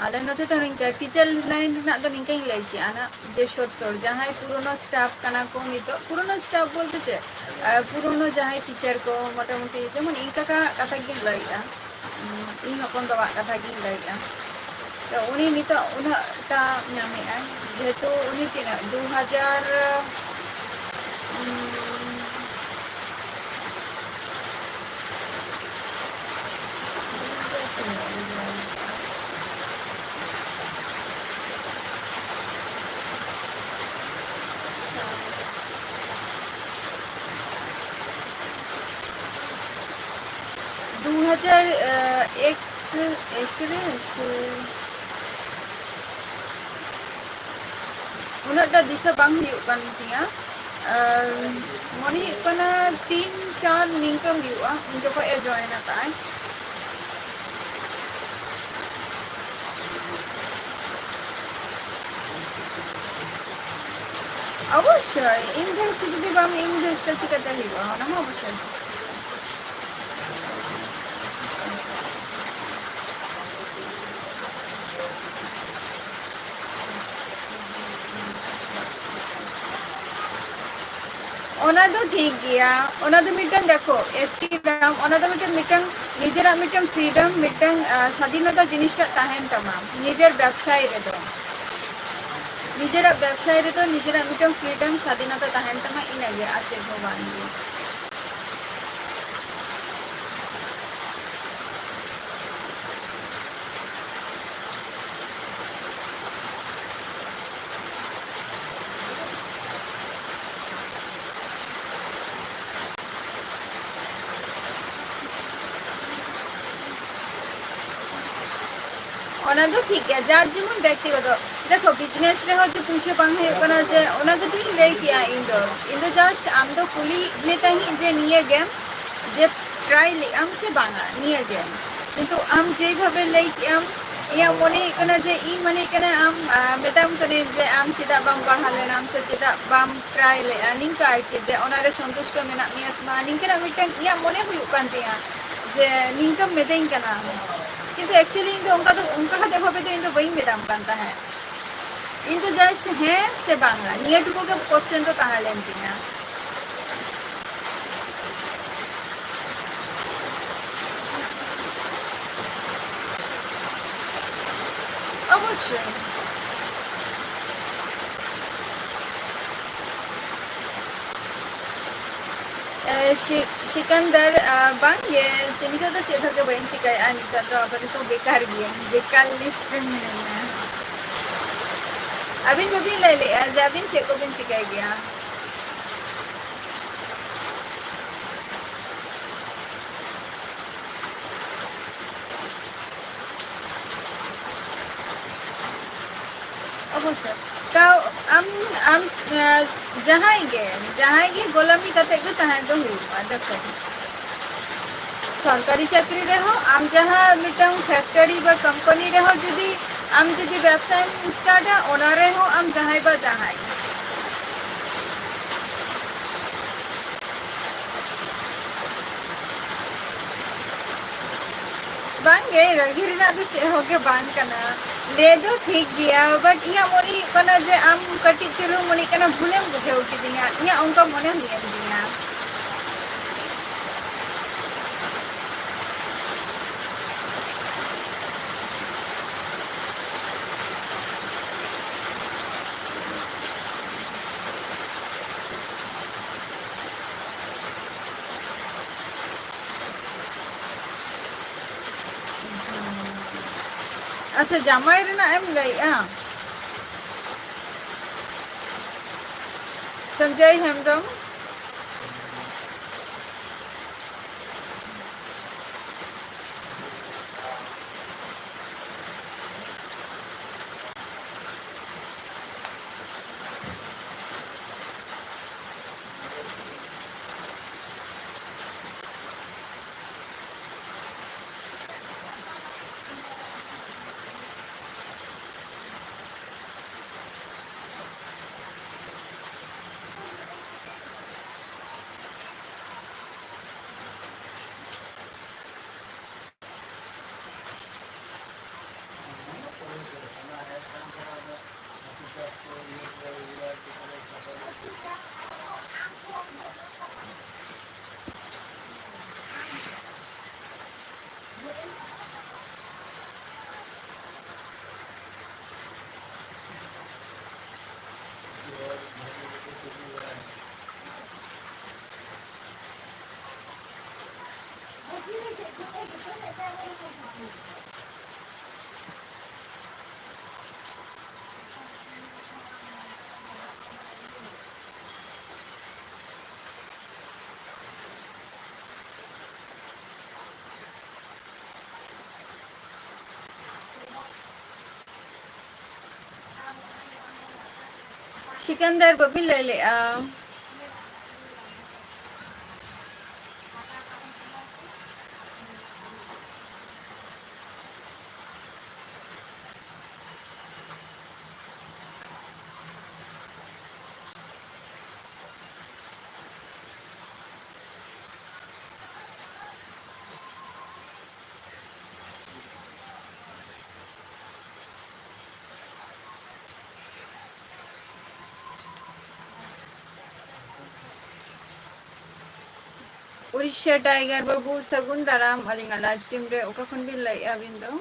ᱟᱞᱮ ᱱᱚᱛᱮ ᱫᱚ ᱱᱤᱝᱠᱟᱹ teacher line ᱨᱮᱱᱟᱜ ᱫᱚ ᱱᱤᱝᱠᱟᱹᱧ ᱞᱟᱹᱭ ᱠᱮᱜᱼᱟ ᱱᱟᱜ, ᱡᱮ ᱥᱳᱛᱛᱳᱨ ᱡᱟᱦᱟᱸᱭ ᱯᱩᱨᱳᱱᱳ staff ᱠᱟᱱᱟ ᱠᱚ ᱱᱤᱛᱚᱜ, ᱯᱩᱨᱳᱱᱳ staff ᱵᱚᱞᱛᱮ ᱪᱮᱫ, ᱟᱨ ᱯᱩᱨᱳᱱᱳ ᱡᱟᱦᱟᱸᱭ teacher ᱠᱚ ᱢᱚᱴᱟᱢᱩᱴᱤ ᱡᱮᱢᱚᱱ ᱤᱱᱠᱟᱹ ᱠᱟ-, ᱠᱟᱛᱷᱟ ᱜᱤᱧ ᱞᱟᱹᱭᱮᱜᱼᱟ, ᱤᱧ ᱦᱚᱯᱚᱱ ᱵᱟᱵᱟᱣᱟᱜ ᱠᱟᱛᱷᱟ ᱜᱤᱧ ᱞᱟᱹᱭᱮᱜᱼᱟ᱾ ᱛᱚ ᱩᱱᱤ ᱱᱤᱛᱚᱜ ᱩᱱᱟᱹᱜ ᱴᱟ ᱧᱟᱢᱮᱜᱼᱟᱭ, ᱡᱮᱦᱮᱛᱩ ᱩᱱᱤ ᱛᱤᱱᱟᱹᱜ, ᱫᱩ ᱦᱟᱡᱟᱨ, ᱩᱸ, ᱫᱩ ᱦᱟᱡᱟᱨ ᱮᱠ, ᱮᱠ ᱨᱮ ᱥᱮ ᱩᱱᱟᱹᱜ ᱴᱟ ᱫᱤᱥᱟᱹ ᱵᱟᱝ ᱦᱩᱭᱩᱜ ᱠᱟᱱ ᱛᱤᱧᱟ᱾ ᱟᱨ ᱢᱚᱱᱮ ᱦᱩᱭᱩᱜ ᱠᱟᱱᱟ ᱛᱤᱱ ᱪᱟᱨ ᱱᱤᱝᱠᱟᱹ ᱦᱩᱭᱩᱜᱼᱟ, ᱩᱱ ᱡᱚᱠᱷᱚᱡ ᱮ ᱡᱚᱭᱮᱱ ᱟᱠᱟᱫᱼᱟᱭ᱾ ᱚᱵᱚᱥᱥᱳᱭ, invest ᱡᱩᱫᱤ ᱵᱟᱢ invest ᱟ, ᱪᱤᱠᱟᱹᱛᱮ ᱦᱩᱭᱩᱜᱼᱟ? ᱚᱱᱟ ᱢᱟ ᱚᱵᱚᱥᱥᱳᱭ᱾ ᱚᱱᱟ ᱫᱚ ᱴᱷᱤᱠ ᱜᱮᱭᱟ, ᱚᱱᱟ ᱫᱚ ᱢᱤᱫᱴᱟᱝ, ᱫᱮᱠᱷᱚ, ᱮᱥ ᱴᱤ ᱨᱟᱢ, ᱚᱱᱟ ᱫᱚ ᱢᱤᱫᱴᱟᱝ, ᱢᱤᱫᱴᱟᱝ ᱱᱤᱡᱮᱨᱟᱜ ᱢᱤᱫᱴᱟᱝ freedom, ᱢᱤᱫᱴᱟᱝ, ᱟᱸ, ᱥᱟᱫᱷᱤᱱᱚᱛᱟ ᱡᱤᱱᱤᱥᱴᱟᱜ ᱛᱟᱦᱮᱱ ᱛᱟᱢᱟ ᱱᱤᱡᱮᱨ ᱵᱮᱵᱽᱥᱟᱭ ᱨᱮᱫᱚ᱾ ᱱᱤᱡᱮᱨᱟᱜ ᱵᱮᱵᱽᱥᱟᱭ ᱨᱮᱫᱚ ᱱᱤᱡᱮᱨᱟᱜ ᱢᱤᱫᱴᱟᱝ freedom, ᱥᱟᱫᱷᱤᱱᱚᱛᱟ ᱛᱟᱦᱮᱱ ᱛᱟᱢᱟ, ᱤᱱᱟᱹᱜᱮ, ᱟᱨ ᱪᱮᱫ ᱦᱚᱸ ᱵᱟᱝ ᱜᱮ᱾ ᱚᱱᱟ ᱫᱚ ᱴᱷᱤᱠ ᱜᱮᱭᱟ, ᱡᱟᱨ ᱡᱮᱢᱚᱱ ᱵᱮᱠᱛᱤᱜᱚᱛᱚ᱾ ᱫᱮᱠᱷᱚ, business ᱨᱮᱦᱚᱸ ᱡᱮ ᱯᱩᱭᱥᱟᱹ ᱵᱟᱝ ᱦᱩᱭᱩᱜ ᱠᱟᱱᱟ, ᱡᱮ ᱚᱱᱟ ᱜᱮᱛᱚᱧ ᱞᱟᱹᱭ ᱠᱮᱜᱼᱟ ᱤᱧ ᱫᱚ᱾ ᱤᱧ ᱫᱚ just ᱟᱢ ᱫᱚ ᱠᱩᱞᱤ ᱢᱮ ᱛᱟᱦᱮᱸᱫ ᱡᱮ ᱱᱤᱭᱟᱹ ᱜᱮᱢ ᱡᱮ try ᱞᱮᱜ ᱟᱢ ᱥᱮ ᱵᱟᱝᱟ, ᱱᱤᱭᱟᱹ ᱜᱮ᱾ ᱠᱤᱱᱛᱩ ᱟᱢ ᱡᱮᱵᱷᱟᱵᱮ ᱞᱟᱹᱭ ᱠᱮᱜ ᱟᱢ, ᱤᱧᱟᱹᱜ ᱢᱚᱱᱮ ᱦᱩᱭᱩᱜ ᱠᱟᱱᱟ ᱡᱮ ᱤᱧ ᱢᱚᱱᱮ ᱦᱩᱭᱩᱜ ᱠᱟᱱᱟ ᱟᱢ, ᱟ, ᱢᱮᱛᱟᱢ ᱠᱟᱹᱱᱟᱹᱧ ᱡᱮ ᱟᱢ ᱪᱮᱫᱟᱜ ᱵᱟᱢ ᱯᱟᱲᱦᱟᱣ ᱞᱮᱱᱟ ᱥᱮ ᱪᱮᱫᱟᱜ ᱵᱟᱢ try ᱞᱮᱜᱼᱟ, ᱱᱤᱝᱠᱟᱹ ᱟᱨᱠᱤ, ᱡᱮ ᱚᱱᱟᱨᱮ ᱥᱚᱱᱛᱩᱥᱴᱚ ᱢᱮᱱᱟᱜ ᱢᱮᱭᱟ ᱥᱮ ᱵᱟᱝ, ᱱᱤᱝᱠᱟᱹᱱᱟᱜ ᱢᱤᱫᱴᱟᱝ ᱤᱧᱟᱹᱜ ᱢᱚᱱᱮ ᱦᱩᱭᱩᱜ ᱠᱟᱱ ᱛᱤᱧᱟᱹ ᱡᱮ ᱱᱤᱝᱠᱟᱹᱢ ᱢᱤᱛᱟᱹᱧ ᱠᱟᱱᱟ᱾ ᱠᱤᱱᱛᱩ actually ᱤᱧ ᱫᱚ ᱚᱱᱠᱟ ᱫᱚ, ᱚᱱᱠᱟ ᱠᱟᱛᱮ ᱵᱷᱟᱵᱮ ᱫᱚ ᱤᱧ ᱫᱚ ᱵᱟᱹᱧ ᱢᱮᱛᱟᱢ ᱠᱟᱱ ᱛᱟᱦᱮᱸᱫ᱾ ᱤᱧ ᱫᱚ just ᱦᱮᱸ ᱥᱮ ᱵᱟᱝᱟ, ᱱᱤᱭᱟᱹ ᱴᱩᱠᱩ ᱜᱮ question ᱫᱚ ᱛᱟᱦᱮᱸ ᱞᱮᱱ ᱛᱤᱧᱟᱹ᱾ ᱚᱵᱚᱥᱥᱳᱭ᱾ ᱮ, ᱥᱤ-, ᱥᱤᱠᱟᱱᱫᱟᱨ, ᱟ, ᱵᱟᱝᱜᱮ, ᱪᱮ, ᱱᱤᱛᱚᱜ ᱫᱚ ᱪᱮᱫ ᱦᱚᱸ ᱜᱮ ᱵᱟᱹᱧ ᱪᱤᱠᱟᱹᱭᱮᱫᱼᱟ᱾ ᱱᱤᱛᱚᱜ ᱫᱚ ᱟᱯᱟᱛᱚᱛᱚ ᱵᱮᱠᱟᱨ ᱜᱤᱭᱟᱹᱧ, ᱵᱮᱠᱟᱨ list ᱨᱮ ᱢᱤᱱᱟᱹᱧᱟ᱾ ᱟᱹᱵᱤᱱ ᱵᱟᱹᱵᱤᱱ ᱞᱟᱹᱭ ᱞᱮᱫᱼᱟ ᱡᱮ ᱟᱹᱵᱤᱱ ᱪᱮᱫ ᱠᱚᱵᱤᱱ ᱪᱤᱠᱟᱹᱭ ᱜᱮᱭᱟ? ᱚᱵᱚᱥᱥᱳᱭ᱾ ᱟᱢ, ᱟᱢ, ᱮ, ᱡᱟᱦᱟᱸᱭ ᱜᱮ, ᱡᱟᱦᱟᱸᱭ ᱜᱮ ᱜᱳᱞᱟᱢᱤ ᱠᱟᱛᱮ ᱜᱮ ᱛᱟᱦᱮᱸ ᱫᱚ ᱦᱩᱭᱩᱜᱼᱟ᱾ ᱫᱮᱠᱷᱚ, ᱥᱚᱨᱠᱟᱨᱤ ᱪᱟᱹᱠᱨᱤ ᱨᱮᱦᱚᱸ ᱟᱢ ᱡᱟᱦᱟᱸ ᱢᱤᱫᱴᱟᱝ factory ᱵᱟ company ᱨᱮᱦᱚᱸ ᱡᱩᱫᱤ ᱟᱢ ᱡᱩᱫᱤ ᱵᱮᱵᱽᱥᱟᱢ startᱟ, ᱚᱱᱟ ᱨᱮᱦᱚᱸ ᱟᱢ ᱡᱟᱦᱟᱸᱭ ᱵᱟ ᱡᱟᱦᱟᱸᱭ᱾ ᱵᱟᱝᱜᱮ, ᱨᱟᱹᱜᱤ ᱨᱮᱱᱟᱜ ᱫᱚ ᱪᱮᱫ ᱦᱚᱸ ᱜᱮ ᱵᱟᱝ ᱠᱟᱱᱟ᱾ ᱞᱟᱹᱭ ᱫᱚ ᱴᱷᱤᱠ ᱜᱮᱭᱟ, but ᱤᱧᱟᱹᱜ ᱢᱚᱱᱮ ᱦᱩᱭᱩᱜ ᱠᱟᱱᱟ ᱡᱮ ᱟᱢ ᱠᱟᱹᱴᱤᱡ ᱪᱩᱞᱩᱝ ᱢᱚᱱᱮ ᱠᱟᱱᱟ ᱵᱷᱩᱞᱮᱢ ᱵᱩᱡᱷᱟᱹᱣ ᱠᱤᱫᱤᱧᱟ, ᱤᱧᱟᱹᱜ ᱚᱱᱠᱟ ᱢᱚᱱᱮ ᱦᱩᱭᱮᱱ ᱛᱤᱧᱟ᱾ ᱟᱪᱪᱷᱟ, ᱡᱟᱢᱟᱭ ᱨᱮᱱᱟᱜ ᱮᱢ ᱞᱟᱹᱭᱮᱜᱼᱟ? ᱥᱚᱧᱡᱚᱭ ᱦᱮᱢᱵᱨᱚᱢ᱾ ᱥᱤᱠᱟᱱᱫᱟᱨ ᱵᱟᱹᱵᱤᱱ ᱞᱟᱹᱭ ᱞᱮᱜᱼᱟ᱾ ᱩᱲᱤᱥᱥᱟ ᱴᱟᱭᱜᱟᱨ ᱵᱟᱹᱵᱩ, ᱥᱟᱹᱜᱩᱱ ᱫᱟᱨᱟᱢ ᱟᱹᱞᱤᱧᱟᱜ live stream ᱨᱮ᱾ ᱚᱠᱟ ᱠᱷᱚᱱ ᱵᱤᱱ ᱞᱟᱹᱭᱮᱜᱼᱟ ᱟᱹᱵᱤᱱ ᱫᱚ?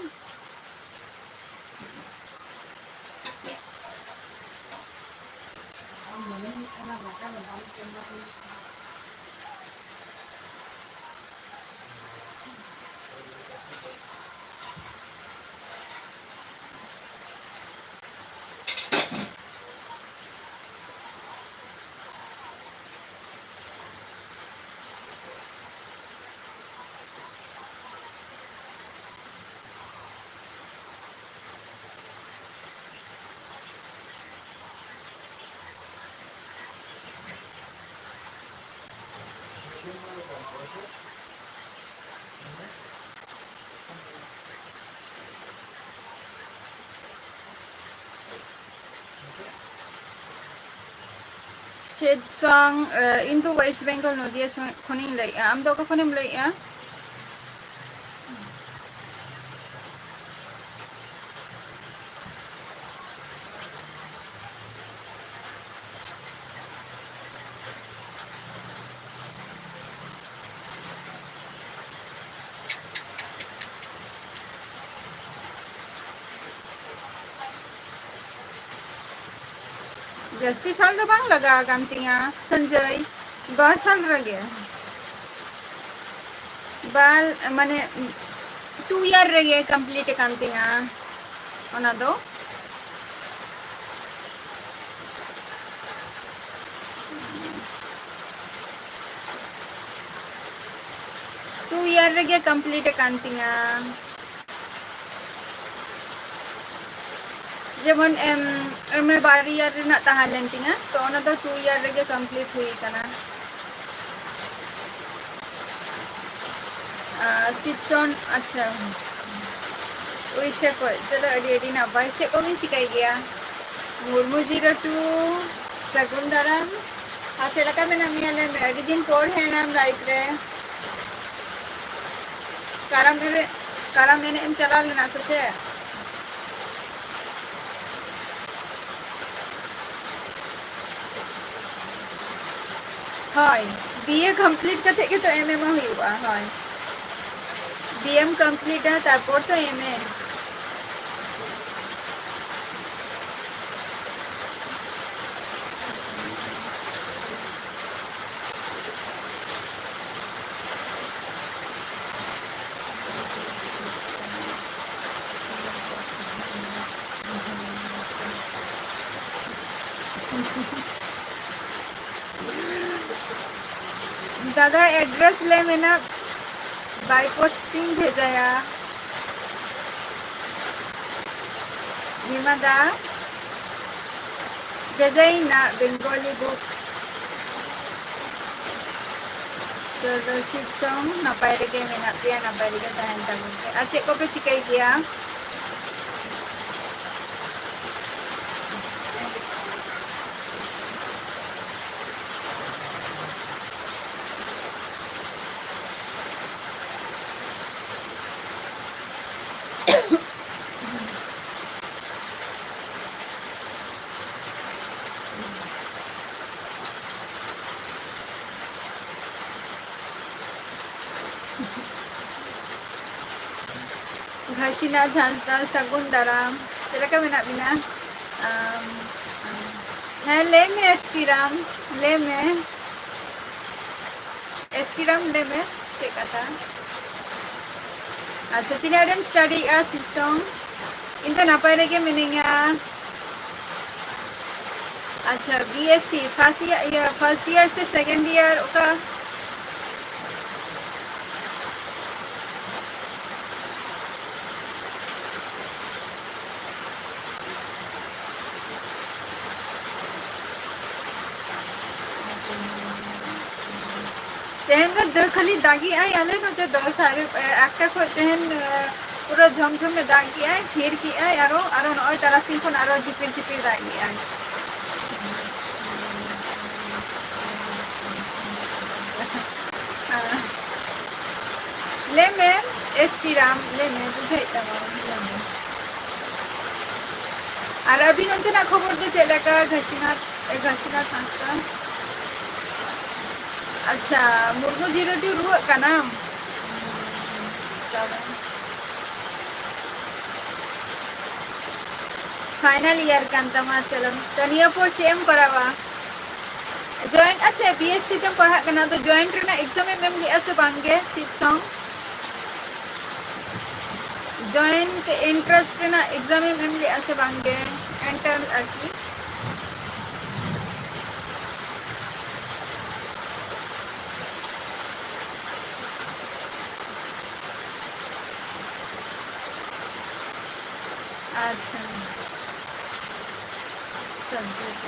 ᱥᱮᱫ ᱥᱚᱝ, ᱮ, ᱤᱧ ᱫᱚ West Bengal, ᱱᱚᱫᱤᱭᱟ ᱥᱚ-, ᱠᱷᱚᱱᱤᱧ ᱞᱟᱹᱭᱮᱜᱼᱟ᱾ ᱟᱢ ᱫᱚ ᱚᱠᱟ ᱠᱷᱚᱱᱮᱢ ᱞᱟᱹᱭᱮᱜᱼᱟ? ᱡᱟᱹᱥᱛᱤ ᱥᱟᱞ ᱫᱚ ᱵᱟᱝ ᱞᱟᱜᱟᱣ ᱟᱠᱟᱱ ᱛᱤᱧᱟ ᱥᱚᱧᱡᱚᱭ, ᱵᱟᱨ ᱥᱟᱞ ᱨᱮᱜᱮ, ᱵᱟᱨ, ᱢᱟᱱᱮ, two year ᱨᱮᱜᱮ complete ᱟᱠᱟᱱ ᱛᱤᱧᱟ ᱚᱱᱟ ᱫᱚ᱾ Two year ᱨᱮᱜᱮ complete ᱟᱠᱟᱱ ᱛᱤᱧᱟ᱾ ᱡᱮᱢᱚᱱ, ᱮᱢ, ᱢᱟᱱᱮ ᱵᱟᱨ year ᱨᱮᱱᱟᱜ ᱛᱟᱦᱮᱸ ᱞᱮᱱ ᱛᱤᱧᱟᱹ, ᱛᱚ ᱚᱱᱟ ᱫᱚ two year ᱨᱮᱜᱮ complete ᱦᱩᱭ ᱟᱠᱟᱱᱟ᱾ ᱟᱨ ᱥᱤᱴᱥᱚᱱ, ᱟᱪᱪᱷᱟ, ᱩᱲᱤᱥᱥᱟ ᱠᱷᱚᱡ᱾ ᱪᱚᱞᱚ, ᱟᱹᱰᱤ ᱟᱹᱰᱤ ᱱᱟᱯᱟᱭ᱾ ᱪᱮᱫ ᱠᱚᱵᱤᱱ ᱪᱤᱠᱟᱹᱭ ᱜᱮᱭᱟ? ᱢᱩᱨᱢᱩ ᱡᱤᱨᱳ ᱴᱩ, ᱥᱟᱹᱜᱩᱱ ᱫᱟᱨᱟᱢ᱾ ᱟᱨ ᱪᱮᱫ ᱞᱮᱠᱟ ᱢᱮᱱᱟᱜ ᱢᱮᱭᱟ ᱞᱟᱹᱭ ᱢᱮ? ᱟᱹᱰᱤ ᱫᱤᱱ ᱯᱚᱨ ᱦᱮᱡ ᱮᱱᱟᱢ live ᱨᱮ᱾ ᱠᱟᱨᱟᱢ ᱮᱱᱮᱡ, ᱠᱟᱨᱟᱢ ᱮᱱᱮᱡ ᱮᱢ ᱪᱟᱞᱟᱣ ᱞᱮᱱᱟ ᱥᱮ ᱪᱮᱫ? ᱦᱳᱭ, B A complete ᱠᱟᱛᱮ ᱜᱮᱛᱚ M A ᱢᱟ ᱦᱩᱭᱩᱜᱼᱟ᱾ ᱦᱳᱭ, B A ᱮᱢ complete ᱟ, ᱛᱟᱨᱯᱚᱨ ᱛᱚ M A᱾ ᱫᱟᱫᱟ, address ᱞᱟᱹᱭ ᱢᱮ ᱱᱟ, by post ᱤᱧ ᱵᱷᱮᱡᱟᱭᱟ᱾ ᱵᱷᱤᱢᱟ ᱫᱟ, ᱵᱷᱮᱡᱟᱭᱤᱧ ᱱᱟ Bengali book᱾ ᱪᱚᱞᱚ, ᱥᱤᱫ ᱥᱚᱝ, ᱱᱟᱯᱟᱭ ᱨᱮᱜᱮ ᱢᱮᱱᱟᱜ ᱯᱮᱭᱟ, ᱱᱟᱯᱟᱭ ᱨᱮᱜᱮ ᱛᱟᱦᱮᱱ ᱛᱟᱵᱚᱱ ᱯᱮ᱾ ᱟᱨ ᱪᱮᱫ ᱠᱚᱯᱮ ᱪᱤᱠᱟᱹᱭ ᱜᱮᱭᱟ? ᱜᱷᱟᱥᱤᱱᱟ ᱦᱟᱸᱥᱫᱟ, ᱥᱟᱹᱜᱩᱱ ᱫᱟᱨᱟᱢ᱾ ᱪᱮᱫ ᱞᱮᱠᱟ ᱢᱮᱱᱟᱜ ᱵᱤᱱᱟ? ᱟᱢ, ᱦᱮᱸ, ᱞᱟᱹᱭ ᱢᱮ ᱮᱥ ᱴᱤ ᱨᱟᱢ, ᱞᱟᱹᱭ ᱢᱮ᱾ ᱮᱥ ᱴᱤ ᱨᱟᱢ, ᱞᱟᱹᱭ ᱢᱮ, ᱪᱮᱫ ᱠᱟᱛᱷᱟ? ᱟᱪᱪᱷᱟ, ᱛᱤᱱᱟᱹᱜ ᱨᱮᱢ studyᱜᱼᱟ, ᱥᱤᱥᱚᱢ? ᱤᱧ ᱫᱚ ᱱᱟᱯᱟᱭ ᱨᱮᱜᱮ ᱢᱤᱱᱟᱹᱧᱟ᱾ ᱟᱪᱪᱷᱟ, B S C first year, ᱤᱭᱟᱹ, first year ᱥᱮ second year, ᱚᱠᱟ? ᱛᱮᱦᱮᱧ ᱫᱚ ᱫᱟᱹ ᱠᱷᱟᱹᱞᱤ ᱫᱟᱜᱮᱜᱼᱟᱭ ᱟᱞᱮ ᱱᱚᱛᱮ ᱫᱚ, ᱥᱟᱲᱮ, ᱮ, ᱮᱠᱴᱟ ᱠᱷᱚᱡ ᱛᱮᱦᱮᱧ, ᱮ, ᱯᱩᱨᱟᱹ ᱡᱷᱚᱢ ᱡᱷᱚᱢᱮ ᱫᱟᱜᱮᱜᱼᱟᱭ, ᱛᱷᱤᱨ ᱠᱮᱜᱼᱟᱭ, ᱟᱨᱚ, ᱟᱨᱚ ᱱᱚᱜᱼᱚᱭ ᱛᱟᱨᱟᱥᱤᱧ ᱠᱷᱚᱱ ᱟᱨᱚ ᱡᱷᱤᱯᱤᱨ ᱡᱷᱤᱯᱤᱨ ᱫᱟᱜᱮᱜᱼᱟᱭ᱾ ᱦᱮᱸ᱾ ᱞᱟᱹᱭ ᱢᱮ, ᱮᱥ ᱴᱤ ᱨᱟᱢ, ᱞᱟᱹᱭ ᱢᱮ, ᱵᱩᱡᱷᱟᱹᱣᱮᱫ ᱛᱟᱢᱟ, ᱞᱟᱹᱭ ᱢᱮ᱾ ᱟᱨ ᱟᱹᱵᱤᱱ ᱚᱱᱛᱮᱱᱟᱜ ᱠᱷᱚᱵᱚᱨ ᱫᱚ ᱪᱮᱫ ᱞᱮᱠᱟ? ᱜᱷᱟᱥᱤᱱᱟᱛᱷ, ᱮ, ᱜᱷᱟᱥᱤᱱᱟᱛᱷ ᱦᱟᱸᱥᱫᱟ᱾ ᱟᱪᱪᱷᱟ, ᱢᱩᱨᱢᱩ ᱡᱤᱨᱟᱹᱴᱩ ᱨᱩᱣᱟᱹᱜ ᱠᱟᱱᱟᱢ? ᱯᱷᱟᱭᱱᱟᱞ ᱤᱭᱟᱨ ᱠᱟᱱ ᱛᱟᱢᱟ, ᱪᱚᱞᱚ᱾ ᱛᱚ, ᱱᱤᱭᱟᱹ ᱯᱚᱨ ᱪᱮᱫ ᱮᱢ ᱠᱚᱨᱟᱣᱟ? ᱡᱚᱭᱮᱱᱴ, ᱟᱪᱪᱷᱟ, ᱵᱤ ᱮᱥ ᱥᱤ ᱛᱮᱢ ᱯᱟᱲᱦᱟᱜ ᱠᱟᱱᱟ, ᱟᱫᱚ ᱡᱚᱭᱮᱱᱴ ᱨᱮᱱᱟᱜ ᱮᱠᱡᱟᱢ ᱮᱢ ᱮᱢ ᱞᱮᱜᱼᱟ ᱥᱮ ᱵᱟᱝ ᱜᱮ? ᱥᱤᱴ ᱥᱚᱝ? ᱡᱚᱭᱮᱱᱴ ᱮᱱᱴᱨᱟᱱᱥ ᱨᱮᱱᱟᱜ ᱮᱠᱡᱟᱢ ᱮᱢ ᱮᱢ ᱞᱮᱜᱼᱟ ᱥᱮ ᱵᱟᱝ ᱜᱮ? ᱮᱱᱴᱨᱟᱱᱥ ᱟᱨᱠᱤ᱾ ᱟᱪᱪᱷᱟ᱾ ᱥᱟᱵᱡᱮᱠᱴ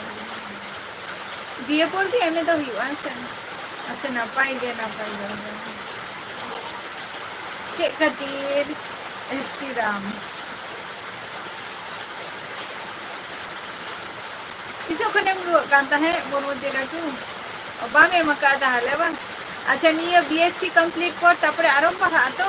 ᱵᱤ ᱮ ᱯᱚᱨ ᱜᱮ ᱮᱢ ᱮ ᱫᱚ ᱦᱩᱭᱩᱜᱼᱟ, ᱦᱮᱸ ᱥᱮ? ᱟᱪᱪᱷᱟ, ᱱᱟᱯᱟᱭ ᱜᱮ, ᱱᱟᱯᱟᱭ ᱜᱮ᱾ ᱪᱮᱫ ᱠᱷᱟᱹᱛᱤᱨ ᱮᱥ ᱴᱤ ᱨᱟᱢ? ᱛᱤᱥᱚᱜ ᱠᱷᱚᱱᱮᱢ ᱨᱩᱣᱟᱹᱜ ᱠᱟᱱ ᱛᱟᱦᱮᱸᱫ, ᱢᱩᱨᱢᱩ ᱡᱮ ᱞᱟᱹᱴᱩ? ᱚ, ᱵᱟᱢ ᱮᱢ ᱟᱠᱟᱫᱼᱟ ᱛᱟᱦᱚᱞᱮ ᱵᱟᱝ? ᱟᱪᱪᱷᱟ, ᱱᱤᱭᱟᱹ ᱵᱤ ᱮᱥ ᱥᱤ ᱠᱚᱢᱯᱞᱤᱴ ᱯᱚᱨ ᱛᱟᱨᱯᱚᱨᱮ ᱟᱨᱚᱢ ᱯᱟᱲᱦᱟᱜᱼᱟ ᱛᱚ?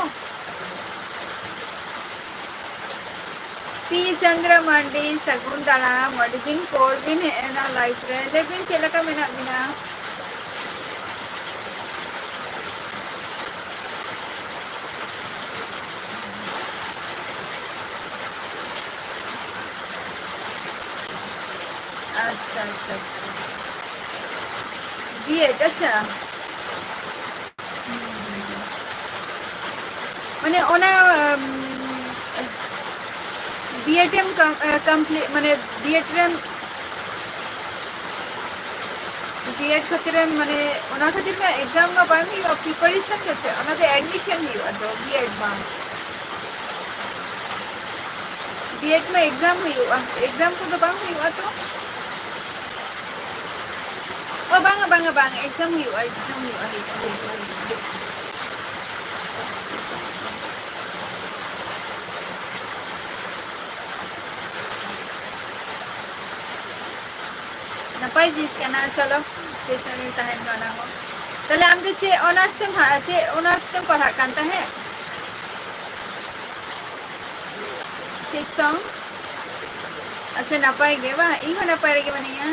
ᱯᱤ ᱪᱚᱱᱫᱨᱚ ᱢᱟᱱᱰᱤ, ᱥᱟᱹᱜᱩᱱ ᱫᱟᱨᱟᱢ, ᱟᱹᱰᱤ ᱫᱤᱱ ᱯᱚᱨ ᱵᱤᱱ ᱦᱮᱡ ᱮᱱᱟ ᱞᱟᱭᱤᱵᱷ ᱨᱮ᱾ ᱞᱟᱹᱭ ᱵᱤᱱ, ᱪᱮᱫ ᱞᱮᱠᱟ ᱢᱮᱱᱟᱜ ᱵᱤᱱᱟ? ᱟᱪᱪᱷᱟ, ᱟᱪᱪᱷᱟ, ᱟᱪᱪᱷᱟ᱾ ᱵᱤ ᱮᱰ, ᱟᱪᱪᱷᱟ᱾ ᱢᱟᱱᱮ ᱚᱱᱟ, ᱩᱢ, ᱵᱤ ᱮᱰ ᱮᱢ ᱠᱟᱢ-, ᱮ, ᱠᱚᱢᱯᱞᱤᱴ, ᱢᱟᱱᱮ ᱵᱤ ᱮᱰ ᱨᱮᱢ, ᱵᱤ ᱮᱰ ᱠᱷᱟᱹᱛᱤᱨ ᱮᱢ, ᱢᱟᱱᱮ ᱚᱱᱟ ᱠᱷᱟᱹᱛᱤᱨ ᱢᱟ ᱮᱠᱡᱟᱢ ᱢᱟ ᱵᱟᱝ ᱦᱩᱭᱩᱜᱼᱟ, ᱯᱨᱤᱯᱟᱨᱮᱥᱚᱱ ᱫᱚ ᱪᱮᱫ? ᱚᱱᱟ ᱫᱚ ᱮᱰᱢᱤᱥᱚᱱ ᱦᱩᱭᱩᱜᱼᱟ ᱛᱚ, ᱵᱤ ᱮᱰ ᱢᱟ᱾ ᱵᱤ ᱮᱰ ᱢᱟ ᱮᱠᱡᱟᱢ ᱦᱩᱭᱩᱜᱼᱟ, ᱮᱠᱡᱟᱢ ᱠᱚᱫᱚ ᱵᱟᱝ ᱦᱩᱭᱩᱜᱼᱟ ᱛᱚ? ᱚ, ᱵᱟᱝᱟ, ᱵᱟᱝᱟ, ᱵᱟᱝ, exam ᱦᱩᱭᱩᱜᱼᱟ, exam ᱦᱩᱭᱩᱜᱼᱟ, ᱦᱩᱭᱩᱜᱼᱟ, ᱦᱩᱭᱩᱜᱼᱟ, ᱦᱩᱭᱩᱜᱼᱟ᱾ ᱱᱟᱯᱟᱭ ᱡᱤᱱᱤᱥ ᱠᱟᱱᱟ, ᱪᱚᱞᱚ, ᱪᱮᱥᱴᱟ ᱨᱮ ᱛᱟᱦᱮᱱ ᱢᱟ ᱚᱱᱟ ᱦᱚᱸ᱾ ᱛᱟᱦᱞᱮ ᱟᱢ ᱫᱚ ᱪᱮᱫ honours ᱮᱢ ᱦᱟ-, ᱪᱮᱫ honours ᱛᱮᱢ ᱯᱟᱲᱦᱟᱜ ᱠᱟᱱ ᱛᱟᱦᱮᱸᱫ? ᱪᱮᱫ ᱪᱚᱝ? ᱟᱪᱪᱷᱟ, ᱱᱟᱯᱟᱭ ᱜᱮ ᱵᱟᱝ? ᱤᱧ ᱦᱚᱸ ᱱᱟᱯᱟᱭ ᱨᱮᱜᱮ ᱢᱤᱱᱟᱹᱧᱟ᱾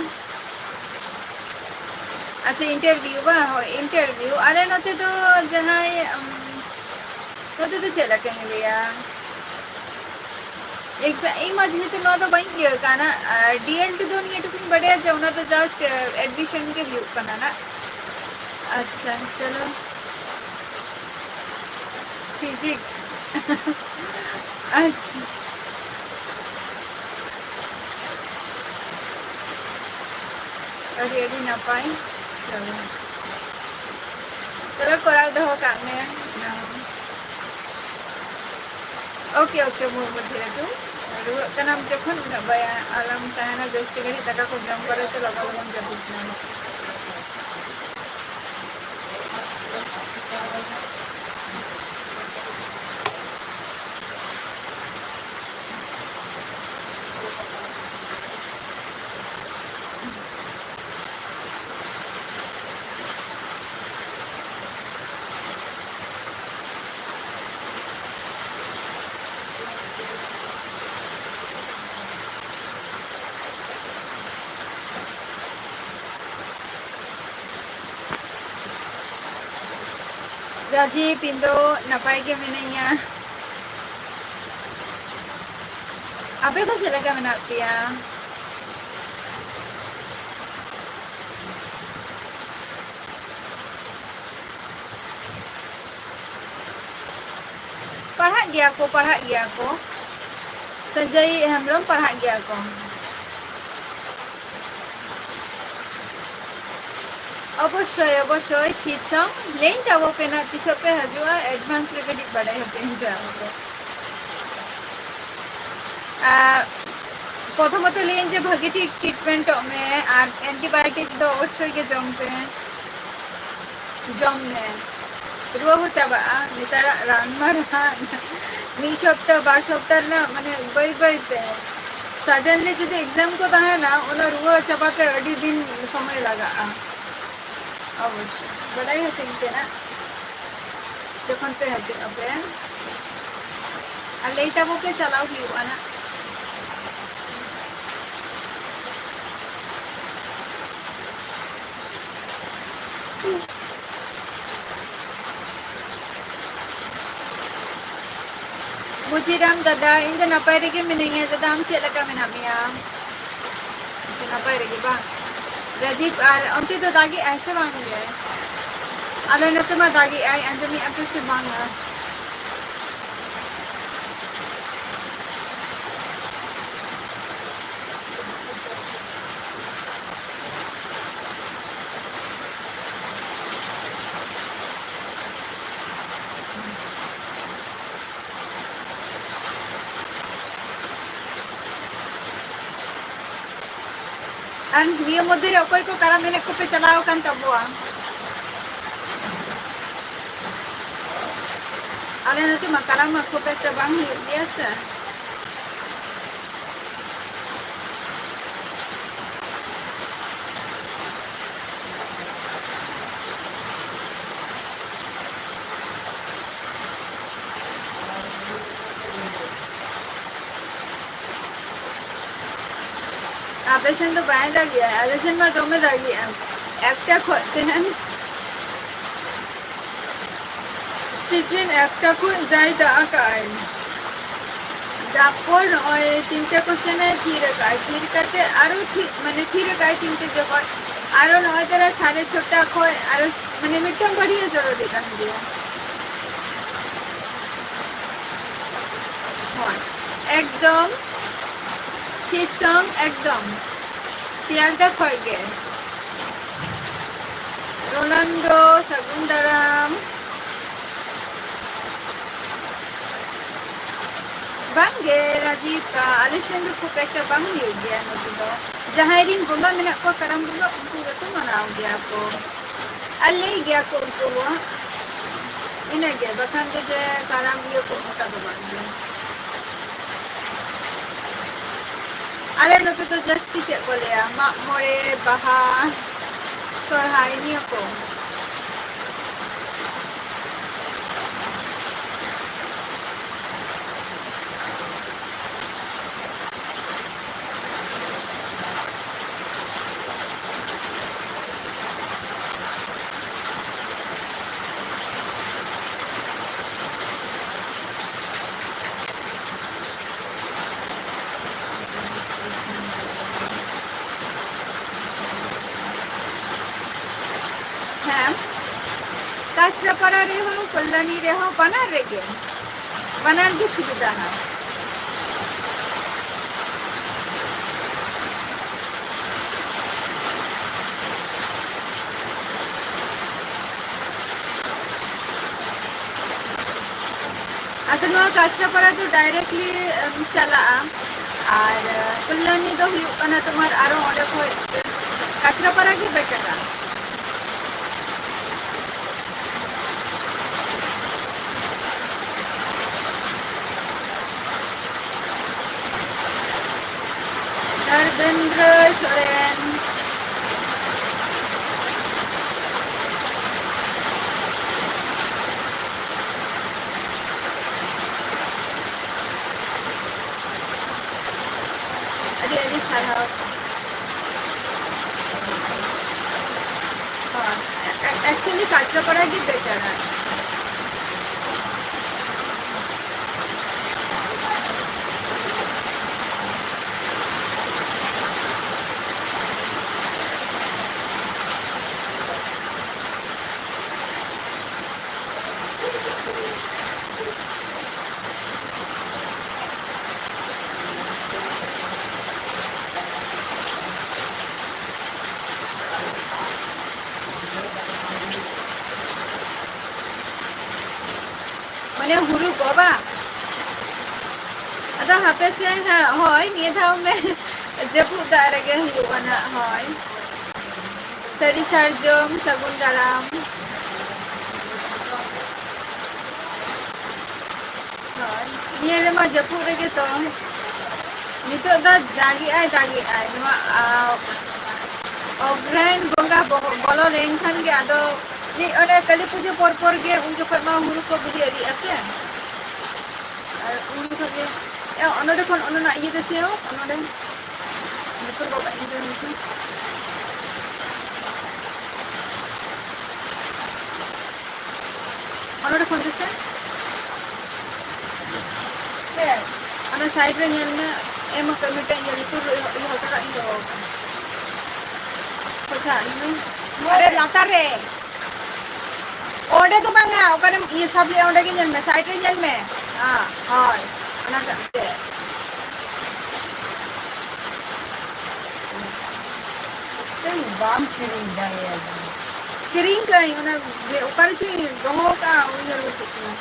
ᱟᱪᱪᱷᱟ, interview ᱵᱟᱝ? ᱦᱳᱭ, interview᱾ ᱟᱞᱮ ᱱᱚᱛᱮ ᱫᱚ ᱡᱟᱦᱟᱸᱭ, ᱩᱢ, ᱱᱚᱛᱮ ᱫᱚ ᱪᱮᱫ ᱞᱮᱠᱟᱧ ᱞᱟᱹᱭᱟ? Exa-, ᱤᱧ ᱢᱟ ᱡᱮᱦᱮᱛᱩ ᱱᱚᱣᱟ ᱫᱚ ᱵᱟᱹᱧ ᱤᱭᱟᱹ ᱠᱟᱱᱟ, ᱟᱨ D.El.Ed ᱫᱚ ᱱᱤᱭᱟᱹ ᱴᱩᱠᱩᱧ ᱵᱟᱰᱟᱭᱟ ᱡᱮ ᱚᱱᱟ ᱫᱚ just, ᱮ, admission ᱜᱮ ᱦᱩᱭᱩᱜ ᱠᱟᱱᱟ ᱱᱟᱜ᱾ ᱟᱪᱪᱷᱟ, ᱪᱚᱞᱚ᱾ Physics᱾ ᱟᱪᱪᱷᱟ᱾ ᱟᱹᱰᱤ, ᱟᱹᱰᱤ ᱱᱟᱯᱟᱭ᱾ ᱪᱚᱞᱚ᱾ ᱪᱚᱞᱚ, ᱠᱚᱨᱟᱣ ᱫᱚᱦᱚ ᱠᱟᱜ ᱢᱮ᱾ ᱚᱱᱟ ᱦᱚᱸ᱾ OK, OK, ᱢᱩᱨᱢᱩ ᱫᱷᱤᱨᱮ ᱫᱩ᱾ ᱨᱩᱣᱟᱹᱜ ᱠᱟᱱᱟᱢ ᱡᱚᱠᱷᱚᱱ, ᱩᱱᱟᱹᱜ ᱵᱟᱭᱟ ᱟᱞᱚᱢ ᱛᱟᱦᱮᱱᱟ, ᱡᱟᱹᱥᱛᱤ ᱜᱷᱟᱹᱲᱤᱡ ᱫᱟᱠᱟ ᱠᱚ ᱡᱚᱢ ᱯᱚᱨᱮ ᱛᱮ ᱞᱚᱜᱚᱱ ᱞᱚᱜᱚᱱ ᱡᱟᱹᱯᱤᱫ ᱢᱮ᱾ ᱨᱟᱡᱤᱵᱽ, ᱤᱧ ᱫᱚ ᱱᱟᱯᱟᱭ ᱜᱮ ᱢᱤᱱᱟᱹᱧᱟ᱾ ᱟᱯᱮ ᱠᱚ ᱪᱮᱫ ᱞᱮᱠᱟ ᱢᱮᱱᱟᱜ ᱯᱮᱭᱟ? ᱯᱟᱲᱦᱟᱜ ᱜᱮᱭᱟ ᱠᱚ, ᱯᱟᱲᱦᱟᱜ ᱜᱮᱭᱟ ᱠᱚ᱾ ᱥᱚᱧᱡᱚᱭ ᱦᱮᱢᱵᱨᱚᱢ, ᱯᱟᱲᱦᱟᱜ ᱜᱮᱭᱟ ᱠᱚ᱾ ᱚᱵᱚᱥᱥᱳᱭ, ᱚᱵᱚᱥᱥᱳᱭ, ᱥᱤᱪᱷᱚᱢ ᱞᱟᱹᱭᱟᱹᱧ ᱛᱟᱵᱚ ᱯᱮ ᱱᱟᱜ, ᱛᱤᱥᱚᱜ ᱯᱮ ᱦᱤᱡᱩᱜᱼᱟ, advance ᱨᱮ ᱠᱟᱹᱴᱤᱡ ᱵᱟᱰᱟᱭ ᱦᱚᱪᱚᱧ ᱯᱮ ᱟᱵᱚ ᱠᱚ᱾ ᱟᱨ ᱯᱨᱚᱛᱷᱚᱢᱚᱛᱚ ᱞᱟᱹᱭᱟᱹᱧ ᱡᱮ ᱵᱷᱟᱹᱜᱤ ᱴᱷᱤᱠ ᱴᱨᱤᱴᱢᱮᱱᱴᱚᱜ ᱢᱮ ᱟᱨ ᱮᱱᱴᱤᱵᱟᱭᱳᱴᱤᱠ ᱫᱚ ᱚᱵᱚᱥᱥᱳᱭ ᱜᱮ ᱡᱚᱢ ᱯᱮ, ᱡᱚᱢ ᱢᱮ᱾ ᱨᱩᱣᱟᱹ ᱦᱚᱸ ᱪᱟᱵᱟᱜᱼᱟ᱾ ᱱᱮᱛᱟᱨᱟᱜ ᱨᱟᱱ ᱢᱟ ᱨᱟᱱ, ᱢᱤᱫ ᱥᱚᱯᱛᱟ ᱵᱟᱨ ᱥᱚᱯᱛᱟ ᱨᱮᱱᱟᱜ, ᱢᱟᱱᱮ, ᱵᱟᱹᱭ ᱵᱟᱹᱭ ᱛᱮ᱾ ᱥᱟᱰᱮᱱᱞᱤ ᱡᱩᱫᱤ ᱮᱠᱡᱟᱢ ᱠᱚ ᱛᱟᱦᱮᱱᱟ, ᱚᱱᱟ ᱨᱩᱣᱟᱹ ᱪᱟᱵᱟ ᱛᱮ ᱟᱹᱰᱤ ᱫᱤᱱ ᱥᱚᱢᱚᱭ ᱞᱟᱜᱟᱜᱼᱟ᱾ ᱚᱵᱚᱥᱥᱳᱭ ᱵᱟᱰᱟᱭ ᱦᱚᱪᱚᱧ ᱯᱮ ᱱᱟᱜ ᱡᱚᱠᱷᱚᱱ ᱯᱮ ᱦᱤᱡᱩᱜ ᱟᱯᱮ, ᱟᱨ ᱞᱟᱹᱭ ᱛᱟᱵᱚ ᱯᱮ, ᱪᱟᱞᱟᱣ ᱦᱩᱭᱩᱜᱼᱟ ᱱᱟᱜ᱾ ᱵᱩᱡᱤᱨᱟᱢ ᱫᱟᱫᱟ, ᱤᱧ ᱫᱚ ᱱᱟᱯᱟᱭ ᱨᱮᱜᱮ ᱢᱤᱱᱟᱹᱧᱟ᱾ ᱫᱟᱫᱟ, ᱟᱢ ᱪᱮᱫ ᱞᱮᱠᱟ ᱢᱮᱱᱟᱜ ᱢᱮᱭᱟ? ᱟᱪᱪᱷᱟ, ᱱᱟᱯᱟᱭ ᱨᱮᱜᱮ ᱵᱟᱝ? ᱨᱟᱡᱤᱵ, ᱟᱨ ᱚᱱᱛᱮ ᱫᱚ ᱫᱟᱜᱮᱜᱼᱟᱭ ᱥᱮ ᱵᱟᱝ ᱜᱮ? ᱟᱞᱮ ᱱᱚᱛᱮ ᱢᱟ ᱫᱟᱜᱮᱜᱼᱟᱭ, ᱟᱸᱡᱚᱢᱮᱜᱼᱟ ᱯᱮ ᱥᱮ ᱵᱟᱝᱟ? ᱟᱨ ᱱᱤᱭᱟᱹ ᱢᱚᱫᱽᱫᱷᱮ ᱨᱮ ᱚᱠᱚᱭ ᱠᱚ ᱠᱟᱨᱟᱢ ᱮᱱᱮᱡ ᱠᱚᱯᱮ ᱪᱟᱞᱟᱣ ᱟᱠᱟᱱ ᱛᱟᱵᱚᱣᱟ? ᱟᱞᱮ ᱱᱚᱛᱮ ᱢᱟ ᱠᱟᱨᱟᱢ ᱢᱟ ᱠᱷᱩᱵ ᱮᱠᱴᱟ ᱵᱟᱝ ᱦᱩᱭᱩᱜ ᱜᱮᱭᱟ ᱥᱮ᱾ ᱟᱯᱮ ᱥᱮᱱ ᱫᱚ ᱵᱟᱭ ᱫᱟᱜᱮᱜᱼᱟ, ᱟᱞᱮ ᱥᱮᱱ ᱢᱟ ᱫᱚᱢᱮ ᱫᱟᱜᱮᱜᱼᱟ᱾ ᱮᱠᱴᱟ ᱠᱷᱚᱡ ᱛᱮᱦᱮᱧ ᱛᱤᱠᱤᱱ ᱮᱠᱴᱟ ᱠᱷᱚᱱ ᱡᱟᱭ ᱫᱟᱜ ᱟᱠᱟᱜᱼᱟᱭ᱾ ᱛᱟᱨᱯᱚᱨ ᱱᱚᱜᱼᱚᱭ ᱛᱤᱱᱴᱟ ᱠᱚ ᱥᱮᱱᱮ ᱛᱷᱤᱨ ᱟᱠᱟᱜᱼᱟᱭ, ᱛᱷᱤᱨ ᱠᱟᱛᱮ ᱟᱨᱚ ᱛᱷᱤᱨ, ᱢᱟᱱᱮ ᱛᱷᱤᱨ ᱟᱠᱟᱜᱼᱟᱭ ᱛᱤᱱᱴᱟ ᱡᱚᱠᱷᱚᱱ, ᱟᱨᱚ ᱱᱚᱜᱼᱚᱭ ᱛᱟᱨᱟ ᱥᱟᱲᱮ ᱪᱷᱚᱴᱟ ᱠᱷᱚᱱ ᱟᱨᱚ ᱢᱟᱱᱮ ᱢᱤᱫᱴᱟᱝ ᱵᱟᱹᱲᱤᱡ ᱮ ᱡᱚᱨᱚ ᱤᱫᱤᱜ ᱠᱟᱱ ᱜᱮᱭᱟ᱾ ᱦᱳᱭ, ᱮᱠᱫᱚᱢ ᱪᱮᱥᱟᱝ, ᱮᱠᱫᱚᱢ ᱥᱤᱭᱟᱞᱫᱟ ᱠᱷᱚᱱ ᱜᱮ᱾ ᱨᱳᱱᱟᱞᱰᱳ, ᱥᱟᱹᱜᱩᱱ ᱫᱟᱨᱟᱢ᱾ ᱵᱟᱝᱜᱮ ᱨᱟᱡᱤᱵ, ᱟ, ᱟᱞᱮ ᱥᱮᱱ ᱫᱚ ᱠᱷᱩᱵ ᱮᱠᱴᱟ ᱵᱟᱝ ᱦᱩᱭᱩᱜ ᱜᱮᱭᱟ ᱱᱚᱛᱮ ᱫᱚ᱾ ᱡᱟᱦᱟᱸᱭ ᱨᱤᱱ ᱵᱚᱸᱜᱟ ᱢᱮᱱᱟᱜ ᱠᱚᱣᱟ ᱠᱟᱨᱟᱢ ᱵᱚᱸᱜᱟ, ᱩᱱᱠᱩ ᱜᱮᱠᱚ ᱢᱟᱱᱟᱣ ᱜᱮᱭᱟ ᱠᱚ᱾ ᱟᱨ ᱞᱟᱹᱭ ᱜᱮᱭᱟ ᱠᱚ ᱩᱱᱠᱩ ᱦᱚᱸ᱾ ᱤᱱᱟᱹᱜᱮ, ᱵᱟᱠᱷᱟᱱ ᱫᱚ ᱡᱮ ᱠᱟᱨᱟᱢ ᱤᱭᱟᱹ ᱠᱚ ᱚᱱᱠᱟ ᱫᱚ ᱵᱟᱝ ᱜᱮ᱾ ᱟᱞᱮ ᱱᱚᱛᱮ ᱫᱚ ᱡᱟᱹᱥᱛᱤ ᱪᱮᱫ ᱠᱚ ᱞᱟᱹᱭᱟ, ᱢᱟᱜ ᱢᱚᱬᱮ, ᱵᱟᱦᱟ, ᱥᱚᱨᱦᱟᱭ, ᱱᱤᱭᱟᱹ ᱠᱚ᱾ ᱦᱮᱸ, ᱠᱟᱪᱨᱟᱯᱟᱲᱟ ᱨᱮᱦᱚᱸ, ᱠᱚᱞᱞᱟᱱᱤ ᱨᱮᱦᱚᱸ, ᱵᱟᱱᱟᱨ ᱨᱮᱜᱮ, ᱵᱟᱱᱟᱨ ᱜᱮ ᱥᱩᱵᱤᱫᱷᱟᱣᱟ᱾ ᱟᱫᱚ ᱱᱚᱣᱟ ᱠᱟᱪᱨᱟᱯᱟᱲᱟ ᱫᱚ directly, ᱮᱢ, ᱪᱟᱞᱟᱜᱼᱟ, ᱟᱨ, ᱮ, ᱠᱚᱞᱞᱟᱱᱤ ᱫᱚ ᱦᱩᱭᱩᱜ ᱠᱟᱱᱟ ᱛᱳᱢᱟᱨ ᱟᱨᱚ ᱚᱸᱰᱮ ᱠᱷᱚᱡ ᱠᱟᱪᱨᱟᱯᱟᱲᱟ ᱜᱮ betterᱟ᱾ ᱫᱷᱚᱨᱢᱮᱱᱫᱨᱚ ᱥᱚᱨᱮᱱ᱾ ᱟᱹᱰᱤ ᱟᱹᱰᱤ ᱥᱟᱨᱦᱟᱣ᱾ ᱦᱳᱭ, actually ᱠᱟᱪᱨᱟᱯᱟᱲᱟ ᱜᱮ betterᱟ᱾ ᱢᱟᱱᱮ ᱦᱩᱲᱩ ᱠᱚ ᱵᱟᱝ? ᱫᱚ ᱦᱟᱯᱮ ᱥᱮ ᱦᱟᱸᱜ, ᱦᱳᱭ, ᱱᱤᱭᱟᱹ ᱫᱷᱟᱣ ᱢᱮ ᱡᱟᱹᱯᱩᱫ ᱫᱟᱜ ᱨᱮᱜᱮ ᱦᱩᱭᱩᱜᱼᱟ ᱱᱟᱜ, ᱦᱳᱭ᱾ ᱥᱟᱹᱨᱤ ᱥᱟᱨᱡᱚᱢ, ᱥᱟᱹᱜᱩᱱ ᱫᱟᱨᱟᱢ᱾ ᱦᱳᱭ, ᱱᱤᱭᱟᱹ ᱨᱮᱢᱟ ᱡᱟᱹᱯᱩᱫ ᱨᱮᱜᱮ ᱛᱚ᱾ ᱱᱤᱛᱚᱜ ᱫᱚ ᱫᱟᱜᱮᱜᱼᱟᱭ, ᱫᱟᱜᱮᱜᱼᱟᱭ᱾ ᱱᱚᱣᱟ, ᱟ, ᱚᱜᱽᱨᱟᱭᱚᱱ ᱵᱚᱸᱜᱟ ᱵᱚᱦᱚ-, ᱵᱚᱞᱚ ᱞᱮᱱᱠᱷᱟᱱ ᱜᱮ ᱟᱫᱚ ᱢᱤᱫ ᱚᱱᱮ ᱠᱟᱹᱞᱤ ᱯᱩᱡᱟᱹ ᱯᱚᱨ ᱯᱚᱨ ᱜᱮ ᱩᱱ ᱡᱚᱠᱷᱚᱱ ᱢᱟ ᱦᱩᱲᱩ ᱠᱚ ᱵᱤᱞᱤ ᱟᱹᱨᱤᱜᱼᱟ ᱥᱮ᱾ ᱟᱨ ᱩᱱ ᱡᱚᱠᱷᱚᱱ ᱜᱮ, ᱮ, ᱚᱱᱚᱰᱮ ᱠᱷᱚᱱ ᱚᱱᱟ ᱤᱭᱟᱹ ᱫᱚ ᱥᱮ ᱚᱱᱚᱰᱮ ᱵᱚᱛᱚᱨ ᱵᱟᱵᱟ ᱤᱧ ᱫᱚ ᱱᱤᱛᱚᱜ ᱚᱱᱚᱰᱮ ᱠᱷᱚᱱ ᱫᱚ ᱥᱮ? ᱦᱮᱸ, ᱚᱱᱟ side ᱨᱮ ᱧᱮᱞ ᱢᱮ, ᱮᱢ ᱟᱠᱟᱫ ᱢᱤᱫᱴᱮᱱ ᱤᱭᱟᱹ ᱞᱩᱛᱩᱨ ᱨᱮ ᱤᱭᱟᱹ ᱦᱚᱴᱚᱨᱟᱜ ᱤᱧ ᱫᱚᱦᱚ ᱟᱠᱟᱫᱟ᱾ ᱯᱚᱪᱷᱟ, ᱤᱧ ᱫᱚᱧ, ᱟᱨᱮ, ᱞᱟᱛᱟᱨ ᱨᱮ᱾ ᱚᱸᱰᱮ ᱫᱚ ᱵᱟᱝᱟ, ᱚᱠᱟᱨᱮᱢ ᱤᱭᱟᱹ ᱥᱟᱵ ᱞᱮᱜᱼᱟ, ᱚᱸᱰᱮ ᱜᱮ ᱧᱮᱞ ᱢᱮ, side ᱨᱮ ᱧᱮᱞ ᱢᱮ᱾ ᱦᱮᱸ, ᱦᱳᱭ, ᱚᱱᱟᱴᱟᱜ ᱜᱮ᱾ ᱵᱟᱢ ᱠᱤᱨᱤᱧ ᱫᱟᱲᱮᱭᱟᱜᱼᱟ᱾ ᱠᱤᱨᱤᱧ ᱠᱟᱹᱧ, ᱚᱱᱟ ᱡᱮ ᱚᱠᱟ ᱨᱮᱪᱚᱧ ᱫᱚᱦᱚ ᱠᱟᱜᱼᱟ, ᱩᱭᱦᱟᱹᱨ ᱵᱟᱹᱪᱩᱜ ᱛᱤᱧᱟ᱾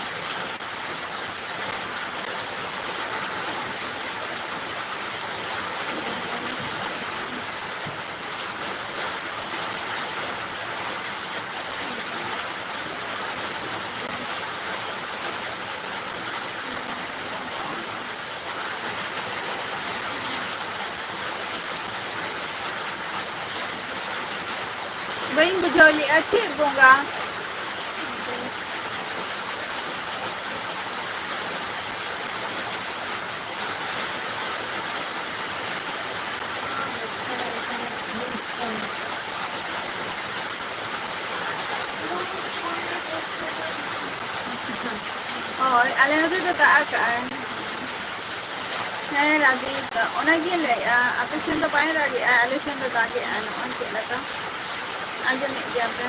ᱵᱟᱹᱧ ᱵᱩᱡᱷᱟᱹᱣ ᱞᱮᱜᱼᱟ ᱪᱮᱫ ᱵᱚᱸᱜᱟ᱾ ᱦᱳᱭ, ᱟᱞᱮ ᱱᱚᱛᱮ ᱫᱚ ᱫᱟᱜ ᱟᱠᱟᱜᱼᱟᱭ᱾ ᱦᱮᱸ ᱨᱟᱡᱤᱵ, ᱚᱱᱟᱜᱮ ᱞᱟᱹᱭᱮᱜᱼᱟ, ᱟᱯᱮ ᱥᱮᱱ ᱫᱚ ᱵᱟᱭ ᱫᱟᱜᱮᱜᱼᱟ, ᱟᱞᱮ ᱥᱮᱱ ᱫᱚ ᱫᱟᱜᱮᱜᱼᱟ᱾ ᱱᱚᱜᱼᱚᱭ ᱪᱮᱫ ᱞᱮᱠᱟ ᱟᱸᱡᱚᱢᱮᱫ ᱜᱮᱭᱟ ᱯᱮ᱾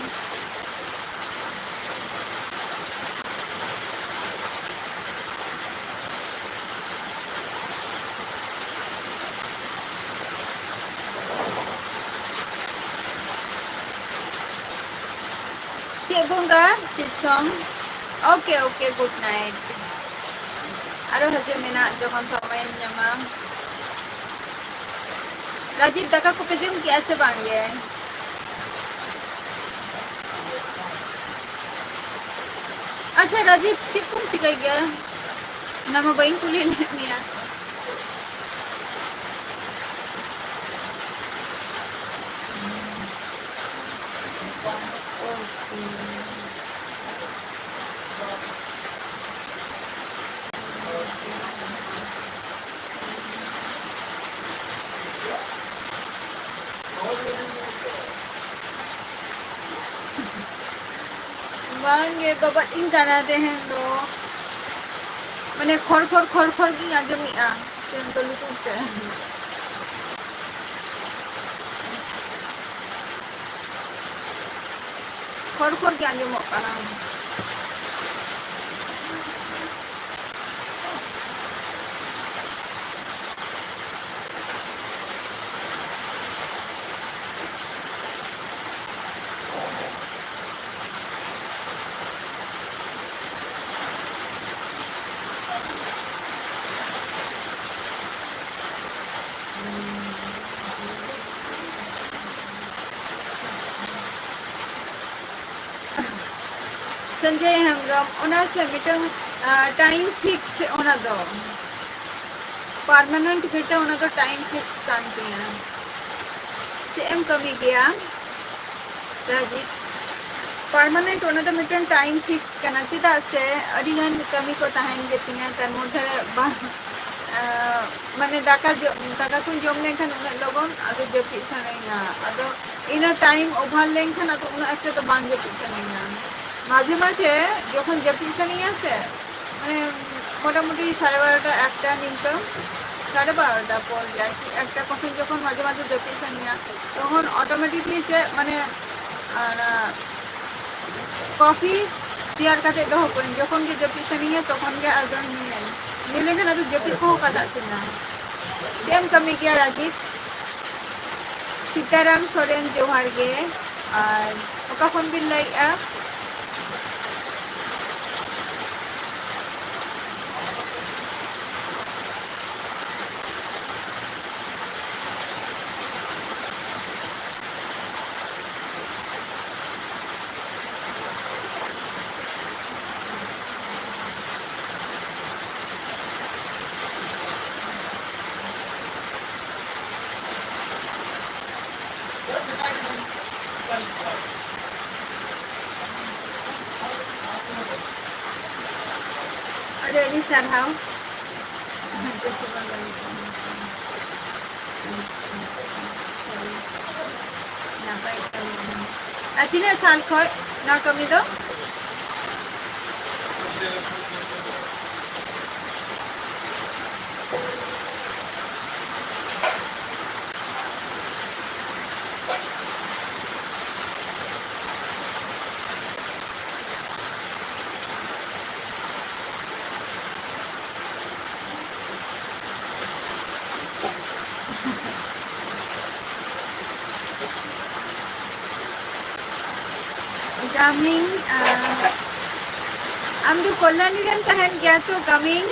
ᱪᱮᱫ ᱵᱚᱸᱜᱟ? ᱥᱤᱛᱥᱚᱝ᱾ Okay, okay, good night. ᱟᱨᱚ ᱦᱤᱡᱩᱜ ᱢᱮᱱᱟᱜ ᱡᱚᱠᱷᱚᱱ ᱥᱚᱢᱚᱭᱮᱢ ᱧᱟᱢᱟ᱾ ᱨᱟᱡᱤᱵ, ᱫᱟᱠᱟ ᱠᱚᱯᱮ ᱡᱚᱢ ᱠᱮᱜᱼᱟ ᱥᱮ ᱵᱟᱝ ᱜᱮ? ᱟᱪᱪᱷᱟ ᱨᱟᱡᱤᱵ, ᱪᱮᱫ ᱠᱚᱢ ᱪᱤᱠᱟᱹᱭ ᱜᱮᱭᱟ? ᱚᱱᱟ ᱢᱟ ᱵᱟᱹᱧ ᱠᱩᱞᱤ ᱞᱮᱫ ᱢᱮᱭᱟ᱾ ᱵᱟᱝᱜᱮ, ᱵᱟᱵᱟᱫ ᱤᱧ ᱠᱟᱱᱟ ᱛᱮᱦᱮᱧ ᱫᱚ᱾ ᱢᱟᱱᱮ ᱠᱷᱚᱲ ᱠᱷᱚᱲ ᱠᱷᱚᱲ ᱠᱷᱚᱲ ᱜᱤᱧ ᱟᱸᱡᱚᱢᱮᱜᱼᱟ ᱛᱮᱦᱮᱧ ᱫᱚ ᱞᱩᱛᱩᱨ ᱛᱮ᱾ ᱠᱷᱚᱲ ᱠᱷᱚᱲ ᱜᱮ ᱟᱸᱡᱚᱢᱚᱜ ᱠᱟᱱᱟ᱾ ᱥᱚᱧᱡᱚᱭ ᱦᱮᱢᱵᱨᱚᱢ, ᱚᱱᱟ ᱥᱮ ᱢᱤᱫᱴᱟᱝ, ᱟ, time fixed, ᱚᱱᱟ ᱫᱚ permanent ᱢᱤᱫᱴᱟᱝ, ᱚᱱᱟ ᱫᱚ time fixed ᱠᱟᱱ ᱛᱤᱧᱟ᱾ ᱪᱮᱫ ᱮᱢ ᱠᱟᱹᱢᱤ ᱜᱮᱭᱟ ᱨᱟᱡᱤᱵ? Permanent ᱚᱱᱟ ᱫᱚ ᱢᱤᱫᱴᱟᱝ time fixed ᱠᱟᱱᱟ, ᱪᱮᱫᱟᱜ ᱥᱮ ᱟᱹᱰᱤᱜᱟᱱ ᱠᱟᱹᱢᱤ ᱠᱚ ᱛᱟᱦᱮᱱ ᱜᱮᱛᱤᱧᱟ, ᱛᱟᱨ ᱢᱚᱫᱽᱫᱷᱮ ᱨᱮ ᱵᱟᱝ, ᱟ, ᱢᱟᱱᱮ ᱫᱟᱠᱟ ᱡᱚᱢ, ᱫᱟᱠᱟ ᱠᱚᱧ ᱡᱚᱢ ᱞᱮᱱᱠᱷᱟᱱ ᱩᱱᱟᱹᱜ ᱞᱚᱜᱚᱱ ᱟᱫᱚ ᱡᱟᱹᱯᱤᱫ ᱥᱟᱱᱟᱧᱟ, ᱟᱫᱚ ᱤᱱᱟᱹ time over ᱞᱮᱱᱠᱷᱟᱱ ᱟᱫᱚ ᱩᱱᱟᱹᱜ ᱮᱠᱴᱟ ᱫᱚ ᱵᱟᱝ ᱡᱟᱹᱯᱤᱫ ᱥᱟᱱᱟᱧᱟ᱾ ᱢᱟᱡᱷᱮ ᱢᱟᱡᱷᱮ ᱡᱚᱠᱷᱚᱱ ᱡᱟᱹᱯᱤᱫ ᱥᱟᱱᱟᱧᱟ ᱥᱮ, ᱢᱟᱱᱮ ᱢᱚᱴᱟᱢᱩᱴᱤ ᱥᱟᱲᱮ ᱵᱟᱨᱚᱴᱟ, ᱮᱠᱴᱟ ᱱᱤᱝᱠᱟᱹ, ᱥᱟᱲᱮ ᱵᱟᱨᱚᱴᱟ ᱯᱚᱨ ᱜᱮ ᱟᱨᱠᱤ, ᱮᱠᱴᱟ ᱠᱚᱥᱮᱱ ᱡᱚᱠᱷᱚᱱ ᱢᱟᱡᱷᱮ ᱢᱟᱡᱷᱮ ᱡᱟᱹᱯᱤᱫ ᱥᱟᱱᱟᱧᱟ, ᱛᱚᱠᱷᱚᱱ automatically ᱪᱮᱫ, ᱢᱟᱱᱮ, ᱚᱱᱟ coffee ᱛᱮᱭᱟᱨ ᱠᱟᱛᱮ ᱫᱚᱦᱚ ᱠᱟᱜᱼᱟᱹᱧ, ᱡᱚᱠᱷᱚᱱ ᱜᱮ ᱡᱟᱹᱯᱤᱫ ᱥᱟᱱᱟᱧᱟ ᱛᱚᱠᱷᱚᱱ ᱜᱮ ᱟᱫᱚᱧ ᱧᱩᱭᱟᱹᱧ᱾ ᱧᱩ ᱞᱮᱠᱷᱟᱱ ᱟᱫᱚ ᱡᱟᱹᱯᱤᱫ ᱠᱚᱦᱚᱸ ᱠᱟᱴᱟᱜ ᱛᱤᱧᱟ᱾ ᱪᱮᱫ ᱮᱢ ᱠᱟᱹᱢᱤ ᱜᱮᱭᱟ ᱨᱟᱡᱤᱵ? ᱥᱤᱛᱟᱨᱟᱢ ᱥᱚᱨᱮᱱ, ᱡᱚᱦᱟᱨ ᱜᱮ᱾ ᱟᱨ ᱚᱠᱟ ᱠᱷᱚᱱ ᱵᱤᱱ ᱞᱟᱹᱭᱮᱫᱼᱟ? ᱟᱹᱰᱤ ᱟᱹᱰᱤ ᱥᱟᱨᱦᱟᱣ᱾ ᱡᱚᱥᱳᱫᱟ ᱵᱟᱹᱲᱤᱡ ᱠᱟᱱᱟ᱾ ᱟᱪᱪᱷᱟ, ᱪᱚᱞᱚ᱾ ᱱᱟᱯᱟᱭ ᱠᱟᱹᱢᱤ ᱠᱟᱱᱟ᱾ ᱟᱨ ᱛᱤᱱᱟᱹᱜ ᱥᱟᱞ ᱠᱷᱚᱡ ᱱᱚᱣᱟ ᱠᱟᱹᱢᱤ ᱫᱚ? ᱜᱟᱢᱤᱝ, ᱟᱨ ᱟᱢ ᱫᱚ ᱠᱚᱞᱭᱟᱱᱤ ᱨᱮᱢ ᱛᱟᱦᱮᱱ ᱜᱮᱭᱟ ᱛᱚ, ᱜᱟᱢᱤᱝ?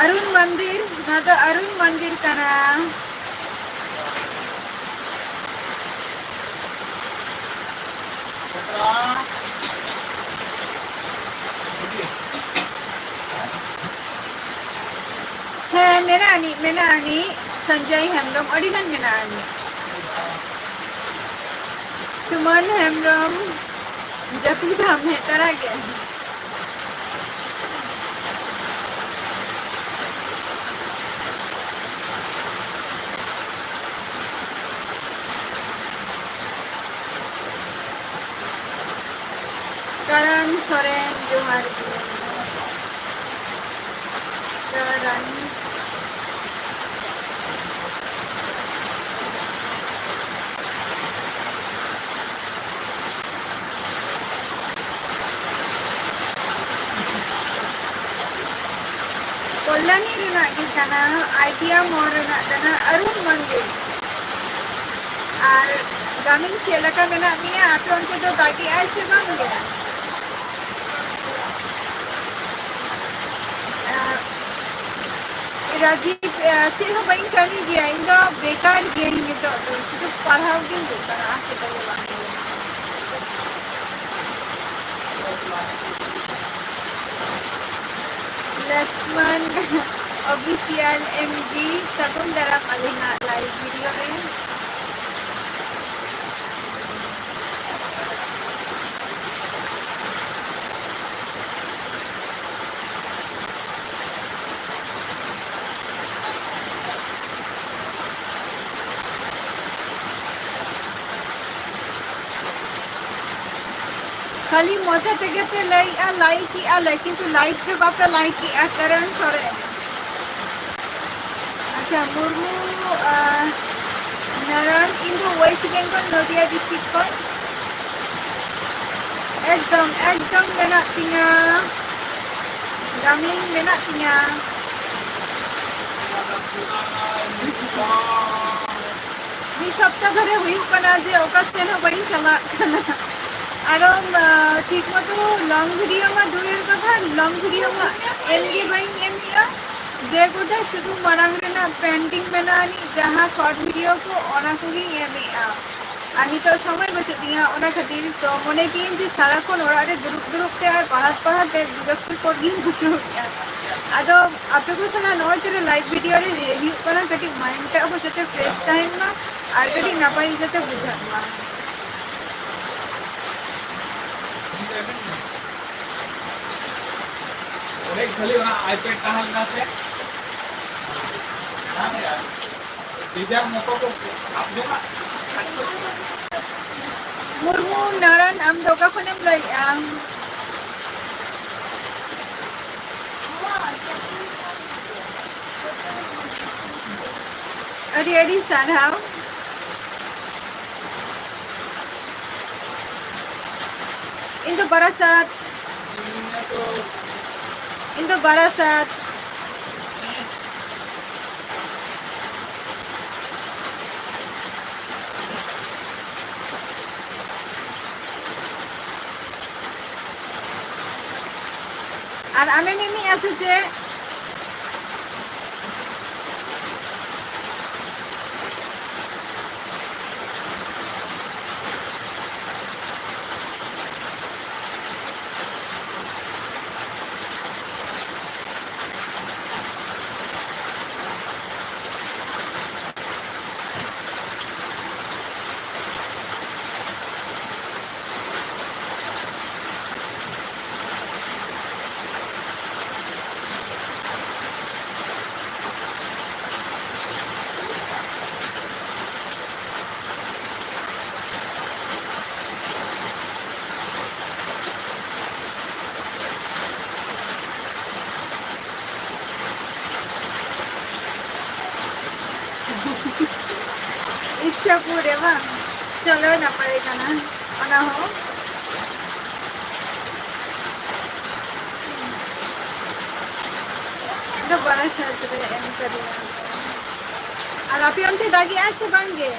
ᱚᱨᱩᱱ ᱢᱚᱱᱫᱤᱨ, ᱱᱚᱣᱟ ᱫᱚ ᱚᱨᱩᱱ ᱢᱚᱱᱫᱤᱨ ᱠᱟᱱᱟ᱾ ᱦᱮᱸ, ᱢᱮᱱᱟᱜ ᱟᱹᱱᱤᱡ, ᱢᱮᱱᱟᱜ ᱟᱹᱱᱤᱡ᱾ ᱥᱚᱧᱡᱚᱭ ᱦᱮᱢᱵᱨᱚᱢ, ᱟᱹᱰᱤ ᱜᱟᱱ ᱢᱮᱱᱟᱜ ᱟᱹᱱᱤᱡ᱾ ᱥᱩᱢᱚᱱ ᱦᱮᱢᱵᱨᱚᱢ, ᱡᱟᱹᱯᱤᱫ ᱟᱢ ᱦᱮᱡ ᱛᱚᱨᱟ ᱜᱮ᱾ ᱠᱟᱨᱟᱱ ᱥᱚᱨᱮᱱ, ᱡᱚᱦᱟᱨ ᱜᱮ᱾ ᱠᱟᱨᱟᱱ᱾ ᱠᱚᱞᱭᱟᱱᱤ ᱨᱮᱱᱟᱜ ᱜᱮ ᱠᱟᱱᱟ, ᱟᱭᱰᱤᱭᱟ ᱢᱚᱞ ᱨᱮᱱᱟᱜ ᱠᱟᱱᱟ, ᱚᱨᱩᱱ ᱢᱚᱱᱫᱤᱨ᱾ ᱟᱨ ᱜᱟᱢᱤᱱ, ᱪᱮᱫ ᱞᱮᱠᱟ ᱢᱮᱱᱟᱜ ᱢᱮᱭᱟ? ᱟᱯᱮ ᱚᱱᱛᱮ ᱫᱚ ᱫᱟᱜᱮᱜᱼᱟᱭ ᱥᱮ ᱵᱟᱝ ᱜᱮ? ᱟᱨ ᱨᱟᱡᱤᱵᱽ, ᱪᱮᱫ ᱦᱚᱸ ᱵᱟᱹᱧ ᱠᱟᱹᱢᱤ ᱜᱮᱭᱟ, ᱤᱧ ᱫᱚ ᱵᱮᱠᱟᱨ ᱜᱤᱭᱟᱹᱧ ᱱᱤᱛᱚᱜ ᱫᱚ, ᱥᱩᱫᱷᱩ ᱯᱟᱲᱦᱟᱣ ᱜᱤᱧ ᱦᱩᱭᱩᱜ ᱠᱟᱱᱟ, ᱟᱨ ᱪᱮᱫ ᱦᱚᱸ ᱵᱟᱝ᱾ ᱞᱚᱠᱥᱢᱟᱱ ᱚᱯᱷᱤᱥᱤᱭᱟᱞ ᱮᱢ ᱡᱤ, ᱥᱟᱹᱜᱩᱱ ᱫᱟᱨᱟᱢ ᱟᱹᱞᱤᱧᱟᱜ ᱞᱟᱭᱤᱵᱷ ᱵᱷᱤᱰᱤᱭᱳ ᱨᱮ᱾ ᱠᱷᱟᱹᱞᱤ ᱢᱚᱪᱟ ᱛᱮᱜᱮ ᱯᱮ ᱞᱟᱹᱭᱮᱜᱼᱟ, ᱞᱟᱭᱤᱠᱮᱜᱼᱟ ᱞᱮ, ᱠᱤᱱᱛᱩ ᱞᱟᱭᱤᱠ ᱫᱚ ᱵᱟᱯᱮ ᱞᱟᱭᱤᱠᱮᱜᱼᱟ, ᱠᱟᱨᱚᱱ ᱥᱚᱨᱮᱱ᱾ ᱟᱪᱪᱷᱟ, ᱢᱩᱨᱢᱩ, ᱟᱨ ᱱᱟᱨᱟᱱ, ᱤᱧ ᱫᱚ ᱳᱭᱮᱥᱴ ᱵᱮᱝᱜᱚᱞ, ᱱᱚᱫᱤᱭᱟ ᱰᱤᱥᱴᱨᱤᱠᱴ ᱠᱷᱚᱱ᱾ ᱮᱠᱫᱚᱢ, ᱮᱠᱫᱚᱢ ᱢᱮᱱᱟᱜ ᱛᱤᱧᱟ, ᱰᱟᱨᱞᱤᱝ, ᱢᱮᱱᱟᱜ ᱛᱤᱧᱟ᱾ ᱢᱤᱫ ᱥᱚᱯᱛᱟ ᱫᱷᱚᱨᱮ ᱦᱩᱭᱩᱜ ᱠᱟᱱᱟ ᱡᱮ ᱚᱠᱟ ᱥᱮᱱ ᱦᱚᱸ ᱵᱟᱹᱧ ᱪᱟᱞᱟᱜ ᱠᱟᱱᱟ᱾ ᱟᱨᱚ, ᱟᱸ, ᱴᱷᱤᱠ ᱢᱚᱛᱚ ᱞᱚᱝ ᱵᱷᱤᱰᱤᱭᱳ ᱢᱟ ᱫᱩᱨᱮᱨ ᱠᱟᱛᱷᱟ, ᱞᱚᱝ ᱵᱷᱤᱰᱤᱭᱳ ᱢᱟ ᱮᱢ ᱜᱮ ᱵᱟᱹᱧ ᱮᱢᱮᱜᱼᱟ᱾ ᱡᱮ ᱠᱚᱴᱟ ᱥᱩᱫᱷᱩ ᱢᱟᱲᱟᱝ ᱨᱮᱱᱟᱜ ᱯᱮᱱᱰᱤᱝ ᱢᱮᱱᱟᱜ ᱟᱹᱱᱤᱡ ᱡᱟᱦᱟᱸ ᱥᱚᱨᱴ ᱵᱷᱤᱰᱤᱭᱳ ᱠᱚ, ᱚᱱᱟ ᱠᱚᱜᱮᱧ ᱮᱢᱮᱜᱼᱟ᱾ ᱟᱨ ᱱᱤᱛᱚᱜ ᱥᱚᱢᱚᱭ ᱵᱟᱹᱪᱩᱜ ᱛᱤᱧᱟ, ᱚᱱᱟ ᱠᱷᱟᱹᱛᱤᱨ ᱛᱚ ᱢᱚᱱᱮ ᱠᱤᱭᱟᱹᱧ ᱡᱮ ᱥᱟᱨᱟᱠᱷᱚᱱ ᱚᱲᱟᱜ ᱨᱮ ᱫᱩᱲᱩᱵ ᱫᱩᱲᱩᱵ ᱛᱮ ᱟᱨ ᱯᱟᱲᱦᱟᱜ ᱯᱟᱲᱦᱟᱜ ᱛᱮ ᱵᱤᱨᱚᱠᱛᱤᱠᱚᱨ ᱜᱤᱧ ᱵᱩᱡᱷᱟᱹᱣᱮᱫᱼᱟ᱾ ᱟᱫᱚ ᱟᱯᱮ ᱠᱚ ᱥᱟᱞᱟᱜ ᱱᱚᱜᱼᱚᱭ ᱛᱚᱨᱟ ᱞᱟᱭᱤᱵᱷ ᱵᱷᱤᱰᱤᱭᱳ ᱨᱮ ᱦᱩᱭᱩᱜ ᱠᱟᱱᱟ, ᱠᱟᱹᱴᱤᱡ ᱢᱟᱭᱤᱱᱰ ᱴᱟᱜ ᱦᱚᱸ ᱡᱟᱛᱮ ᱯᱷᱨᱮᱥ ᱛᱟᱦᱮᱱ ᱢᱟ ᱟᱨ ᱠᱟᱹᱴᱤᱡ ᱱᱟᱯᱟᱭ ᱡᱟᱛᱮ ᱵᱩᱡᱷᱟᱹᱜ ᱢᱟ᱾ ᱚᱸᱰᱮ ᱠᱷᱟᱹᱞᱤ ᱚᱱᱟ iPad ᱛᱟᱦᱮᱸ ᱞᱮᱱᱟ ᱥᱮ? ᱵᱟᱝ ᱭᱟ᱾ ᱡᱮ ᱡᱟᱨ ᱢᱚᱛᱚ ᱠᱚ ᱥᱟᱵ ᱡᱚᱝᱟ᱾ ᱢᱩᱨᱢᱩ ᱱᱟᱨᱟᱱ, ᱟᱢ ᱫᱚ ᱚᱠᱟ ᱠᱷᱚᱱᱮᱢ ᱞᱟᱹᱭᱮᱜᱼᱟ? ᱟᱹᱰᱤ ᱟᱹᱰᱤ ᱥᱟᱨᱦᱟᱣ᱾ ᱤᱧ ᱫᱚ ᱵᱟᱨᱟᱥᱟᱛ᱾ ᱤᱧ ᱫᱚ ᱵᱟᱨᱟᱥᱟᱛ᱾ ᱟᱨ ᱟᱢᱮᱢ ᱮᱢᱮᱜᱼᱟ ᱥᱮ ᱪᱮᱫ? ᱡᱟᱹᱯᱩᱫ ᱨᱮ ᱵᱟᱝ? ᱪᱚᱞᱚ, ᱱᱟᱯᱟᱭ ᱠᱟᱱᱟ ᱚᱱᱟ ᱦᱚᱸ᱾ ᱫᱚ ᱵᱟᱨᱟ ᱥᱟᱭᱤᱰ ᱨᱮ ᱮᱢ ᱠᱟᱫᱮᱭᱟ᱾ ᱟᱨ ᱟᱯᱮ ᱚᱱᱛᱮ ᱫᱟᱜᱮᱜᱼᱟ ᱥᱮ ᱵᱟᱝ ᱜᱮ?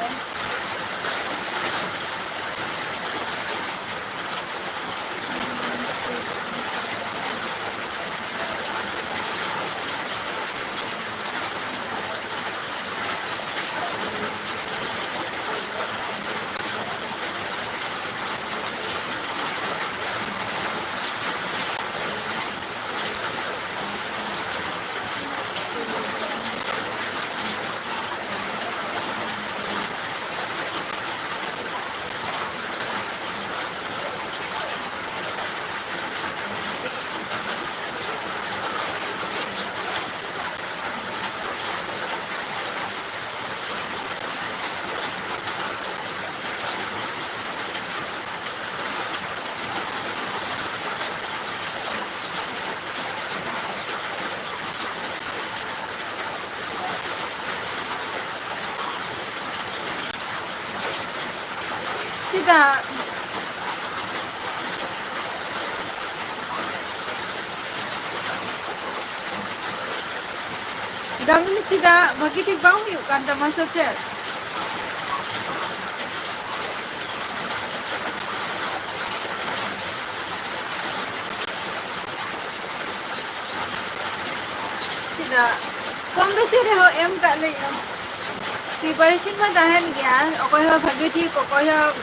ᱪᱮᱫᱟᱜ? ᱫᱟᱢᱤᱱᱤ, ᱪᱮᱫᱟᱜ ᱵᱷᱟᱹᱜᱤ ᱴᱷᱤᱠ ᱵᱟᱝ ᱦᱩᱭᱩᱜ ᱠᱟᱱ ᱛᱟᱢᱟ ᱥᱮ ᱪᱮᱫ? ᱪᱮᱫᱟᱜ? ᱠᱚᱢ ᱵᱮᱥᱤ ᱨᱮᱦᱚᱸ ᱮᱢ ᱠᱟᱜ ᱞᱮ ᱟᱢ᱾ Preparation ᱢᱟ ᱛᱟᱦᱮᱱ ᱜᱮᱭᱟ, ᱚᱠᱚᱭ ᱦᱚᱸ ᱵᱷᱟᱹᱜᱤ ᱴᱷᱤᱠ, ᱚᱠᱚᱭ ᱦᱚᱸ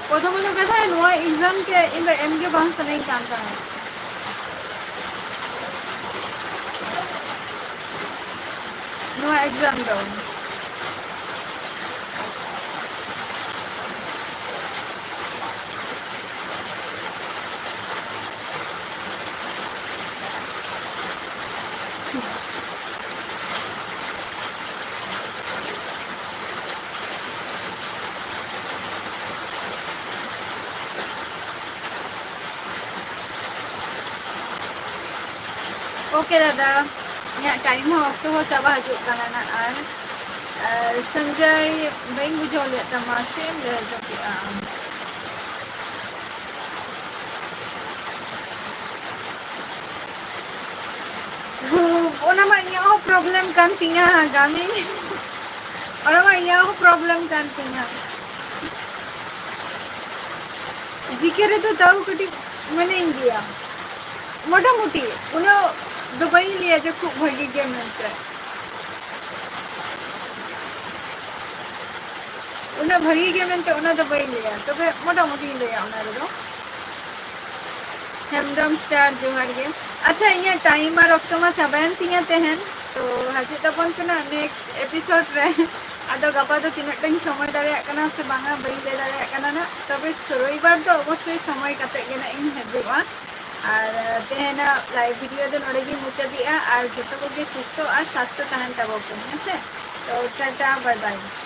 ᱯᱨᱚᱛᱷᱚᱢᱚᱛᱚ ᱠᱟᱛᱷᱟ, ᱱᱚᱣᱟ exam ᱛᱮ ᱤᱧ ᱫᱚ ᱮᱢ ᱜᱮ ᱵᱟᱝ ᱥᱟᱱᱟᱧ ᱠᱟᱱ ᱛᱟᱦᱮᱸᱫ᱾ ᱱᱚᱣᱟ exam ᱫᱚ᱾ OK ᱫᱟᱫᱟ, ᱤᱧᱟᱹᱜ time ᱦᱚᱸ, ᱚᱠᱛᱚ ᱦᱚᱸ ᱪᱟᱵᱟ ᱦᱤᱡᱩᱜ ᱠᱟᱱᱟ ᱱᱟᱜ ᱟᱨ᱾ ᱟᱨ ᱥᱚᱧᱡᱚᱭ, ᱵᱟᱹᱧ ᱵᱩᱡᱷᱟᱹᱣ ᱞᱮᱫ ᱛᱟᱢᱟ, ᱪᱮᱫ ᱮᱢ ᱞᱟᱹᱭ ᱦᱚᱪᱚ ᱠᱮᱫᱼᱟ ᱟᱢ? ᱚᱱᱟ ᱢᱟ ᱤᱧᱟᱹᱜ ᱦᱚᱸ problem ᱠᱟᱱ ᱛᱤᱧᱟ, ᱜᱟᱢᱤᱱ᱾ ᱚᱱᱟ ᱢᱟ ᱤᱧᱟᱹᱜ ᱦᱚᱸ problem ᱠᱟᱱ ᱛᱤᱧᱟ᱾ ᱡᱤᱠᱮ ᱨᱮᱫᱚ ᱛᱟᱣ ᱠᱟᱹᱴᱤᱡ ᱢᱟᱱᱮᱧ ᱜᱮᱭᱟ, ᱢᱚᱴᱟᱢᱩᱴᱤ᱾ ᱩᱱᱟᱹᱜ ᱫᱚ ᱵᱟᱹᱧ ᱞᱟᱹᱭᱟ ᱡᱮ ᱠᱷᱩᱵ ᱵᱷᱟᱹᱜᱤ ᱜᱮ ᱢᱮᱱᱛᱮ᱾ ᱩᱱᱟᱹᱜ ᱵᱷᱟᱹᱜᱤ ᱜᱮ ᱢᱮᱱᱛᱮ ᱚᱱᱟ ᱫᱚ ᱵᱟᱹᱧ ᱞᱟᱹᱭᱟ, ᱛᱚᱵᱮ ᱢᱚᱴᱟᱢᱩᱴᱤᱧ ᱞᱟᱹᱭᱟ ᱚᱱᱟ ᱨᱮᱫᱚ᱾ ᱦᱮᱢᱵᱨᱚᱢ ᱥᱴᱟᱨ, ᱡᱚᱦᱟᱨ ᱜᱮ᱾ ᱟᱪᱪᱷᱟ, ᱤᱧᱟᱹᱜ time ᱟᱨ ᱚᱠᱛᱚ ᱢᱟ ᱪᱟᱵᱟᱭᱮᱱ ᱛᱤᱧᱟ ᱛᱮᱦᱮᱧ, ᱛᱚ ᱦᱤᱡᱩᱜ ᱛᱟᱵᱚᱱ ᱠᱟᱱᱟ next episode ᱨᱮ᱾ ᱟᱫᱚ ᱜᱟᱯᱟ ᱫᱚ ᱛᱤᱱᱟᱹᱜ ᱴᱟᱧ ᱥᱚᱢᱚᱭ ᱫᱟᱲᱮᱭᱟᱜ ᱠᱟᱱᱟ ᱥᱮ ᱵᱟᱝᱟ, ᱵᱟᱹᱧ ᱞᱟᱹᱭ ᱫᱟᱲᱮᱭᱟᱜ ᱠᱟᱱᱟ ᱱᱟᱜ᱾ ᱛᱚᱵᱮ ᱥᱚᱨᱚᱭᱵᱟᱨ ᱫᱚ ᱚᱵᱚᱥᱥᱳᱭ ᱥᱚᱢᱚᱭ ᱠᱟᱛᱮ ᱜᱮ ᱱᱟᱜ ᱤᱧ ᱦᱤᱡᱩᱜᱼᱟ᱾ ᱟᱨ ᱛᱮᱦᱮᱧᱟᱜ live video ᱫᱚ ᱱᱚᱰᱮ ᱜᱤᱧ ᱢᱩᱪᱟᱹᱫᱮᱜᱼᱟ᱾ ᱟᱨ ᱡᱚᱛᱚ ᱠᱚᱜᱮ ᱥᱩᱥᱛᱷᱚ ᱟᱨ ᱥᱟᱥᱛᱷᱚ ᱛᱟᱦᱮᱱ ᱛᱟᱵᱚ ᱯᱮ, ᱦᱮᱸ ᱥᱮ? ᱛᱚ ᱴᱟᱴᱟ, bye bye᱾